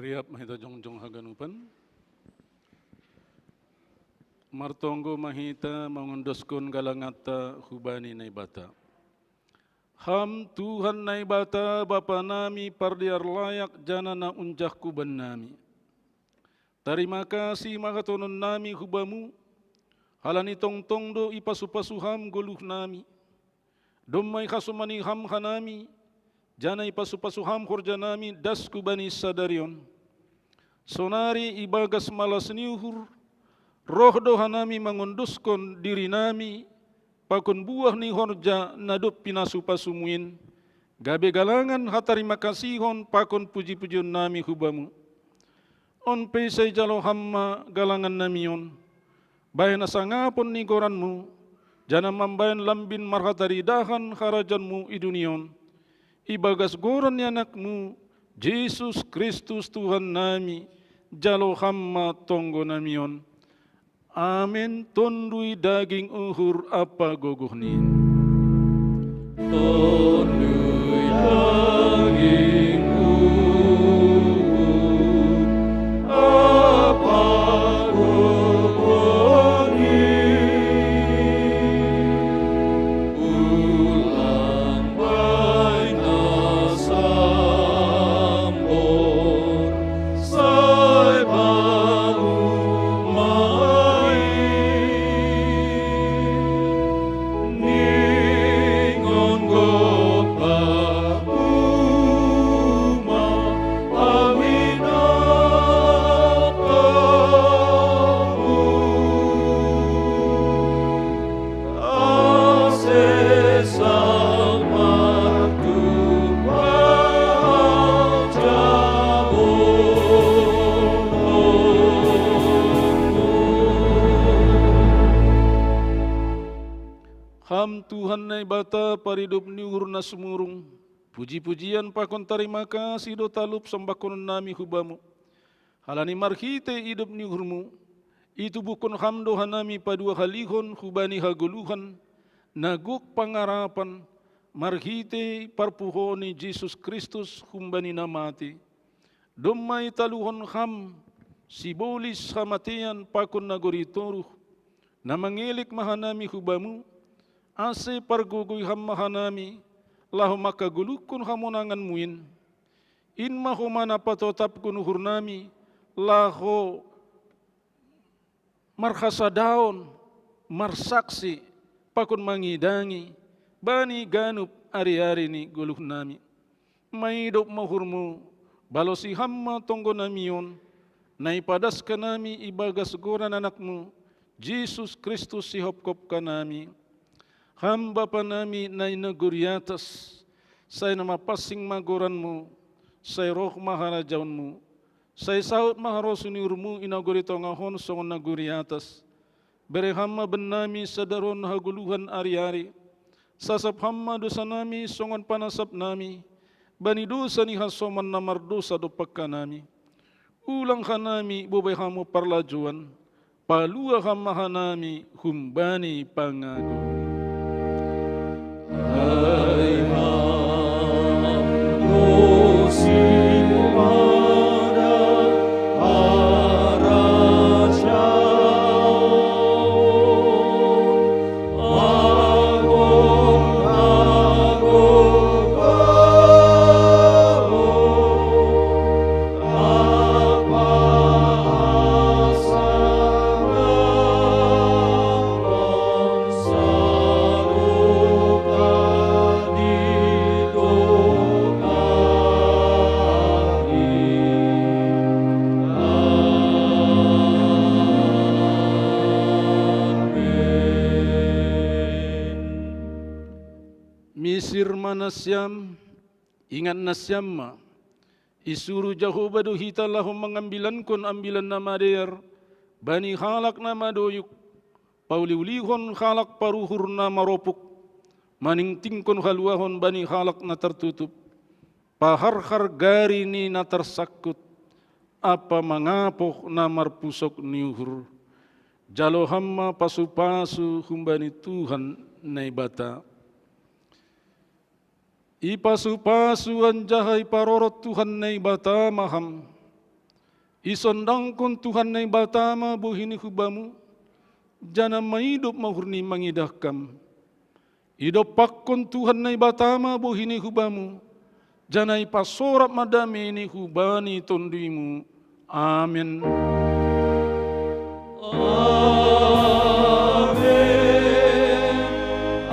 Riap ma hita jongjong haganupan. Martonggo ma hita mangondoskon galanganta hubani Naibata. Ham Tuhan Naibata, Bapa nami pardear layak janah na unjahku bannami. Tarima kasih ma hatonon nami hu Bamu, halani tongtong do ipasu-pasu Ham goluh nami. Domma ihasomani Ham hanami, janah ipasu-pasu Ham horja nami das hubani sadari on. Sonari ibagas malas ni uhur, roh do hanami mangondoskon diri nami, pakon buah ni horja na dob pinasu-pasumu in, gabe galangan hatarima kasihon pakon puji-pujion nami hu Bamu. On pe sai jalo Ham ma galangan nami on, bahen hasangapon ni goranMu, janah mambahen lambin marhataridahan harajaonMu i dunia on, ibagas goran ni AnakMu, Jesus Kristus Tuhan nami, jalo Ham ma tonggo nami on. Amen. Tonduy daging uhur ampa gogohni. Tonduy daging uhur ampa gogohni. Ulang bahen hasambor, sai Bamu ma i. Ningon gok Bamu ma hami na pamu. Ase salpu Ham Tuhan Naibata, paridop ni uhur na sumurung, puji-pujian pakon tarima kasih do talup sambahkonon nami hu Bamu. Halani marhitei idop ni uhurMu, itubuhkon Ham do hanami paduahalihon hubani hagoluhan, na gok pangarapan, marhitei parpuhoon ni Jesus Kristus humbani na matei. Domma italuhon Ham, sibolis hamatean pakon nagori toruh, na mangelek ma hanami hu Bamu, ase pargogoi Ham ma hanami, laho manghagoluhkon hamonanganMu in. In ma homa na patotapkon uhur nami, laho marhasadaon, marsaksi, pakon mangidangi, bani ganup ari-ari ni goluh nami. Maidop ma uhurMu, balosi Ham ma tonggo nami on, na ipadas hanami ibagas goran AnakMu, Jesus Kristus sihopkop hanami. Ham Bapa nami na i nagori atas, sai na mapansing ma goranMu, sai roh ma harajaonMu, sai saud ma harosuh ni uhurMu i nagori tongah on songon nagori atas. Bere Ham ma bannami sadari on hagoluhan ari-ari. Sasap Ham ma dousa nami songon panasap nami, bani dousa ni hasoman na mardousa dompak hanami. Ulang hanami bobai Hamu parlajouan, palua Ham ma hanami humbani pangago. Ai Ham do sipadan harajaon, ago, ago, ago. Siam, ingat nasiam ma, isuru Jahowa do hita laho mangambilankon ambilan na madear bani halak na madoyuk, pauliulihon halak paruhur na maropuk, maningtingkon haluahon bani halak na tartutup, paharhar gari ni na tarsangkut, ampa mangapoh na marpusok ni uhur. Jalo ham ma pasupasu humbani Tuhan Naibata. Ipasupasu anjaha iparorot Tuhan Naibata ma ham. Isondangkon Tuhan Naibata ma bohi ni hubamu, janah maidop ma uhur ni mangidah kam. Idompakkon Tuhan Naibata ma bohi ni hubamu, janah ipasorap ma dame ni hubani tonduimu. Amen. Amen.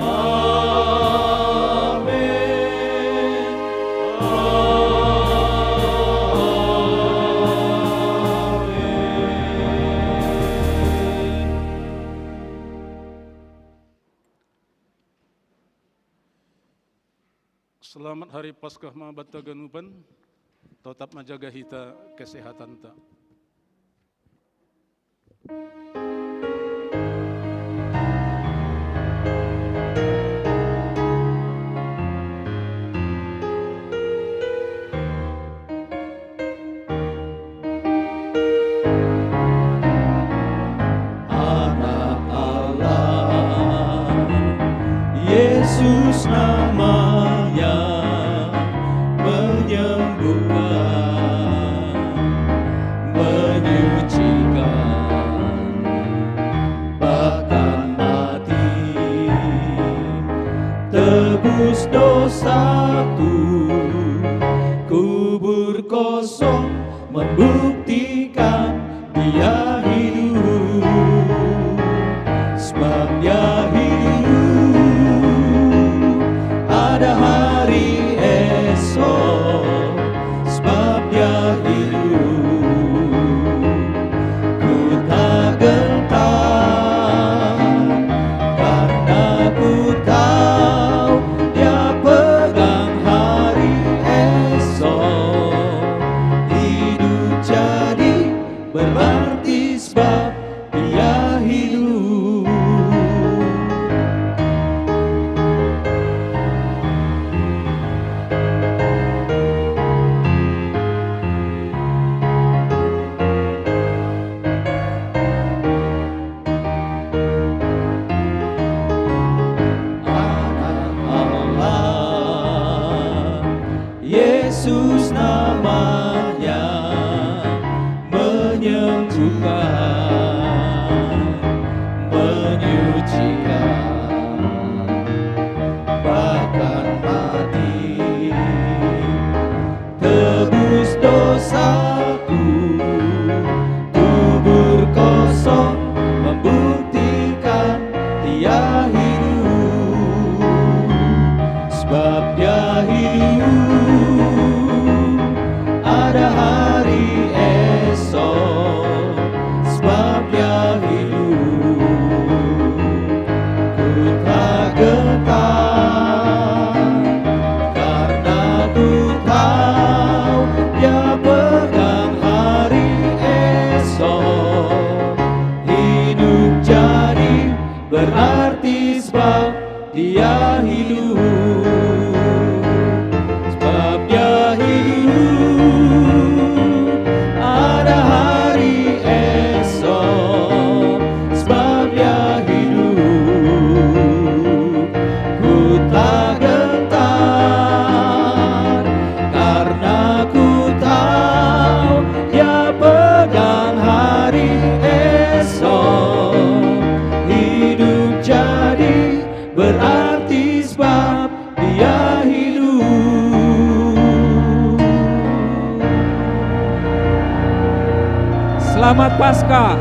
Amen. Amen. Selamat Hari Paskah ma banta ganupan. Totap ma jaga hita kesehatanta. Anak Allah, Yesus namanya, menyembuhkan, menyucikan, bahkan mati, tebus dosaku. Kubur kosong membuktikan Dia hidup, sebab Dia hidup. Ada hari esok, sebab Dia hidup. Ku tak gentar, karena ku tahu Dia pegang hari esok. Hidup jadi berarti sebab Dia hidup. Anak Allah, Yesus namanya, menyembuhkan, menyucikan, bahkan mati, tebus dosaku. Kubur kosong membuktikan Dia hidup, sebab Dia hidup. Ada hari esok, sebab Dia hidup. Ku tak gentar, karena ku tahu Dia pegang hari esok. Hidup jadi berarti sebab Dia hidup. Sebab Dia hidup, ada hari esok. Sebab Dia hidup, ku tak gentar, karena ku tahu Dia pegang hari esok. Hidup jadi berarti sebab Dia hidup. Selamat Paskah.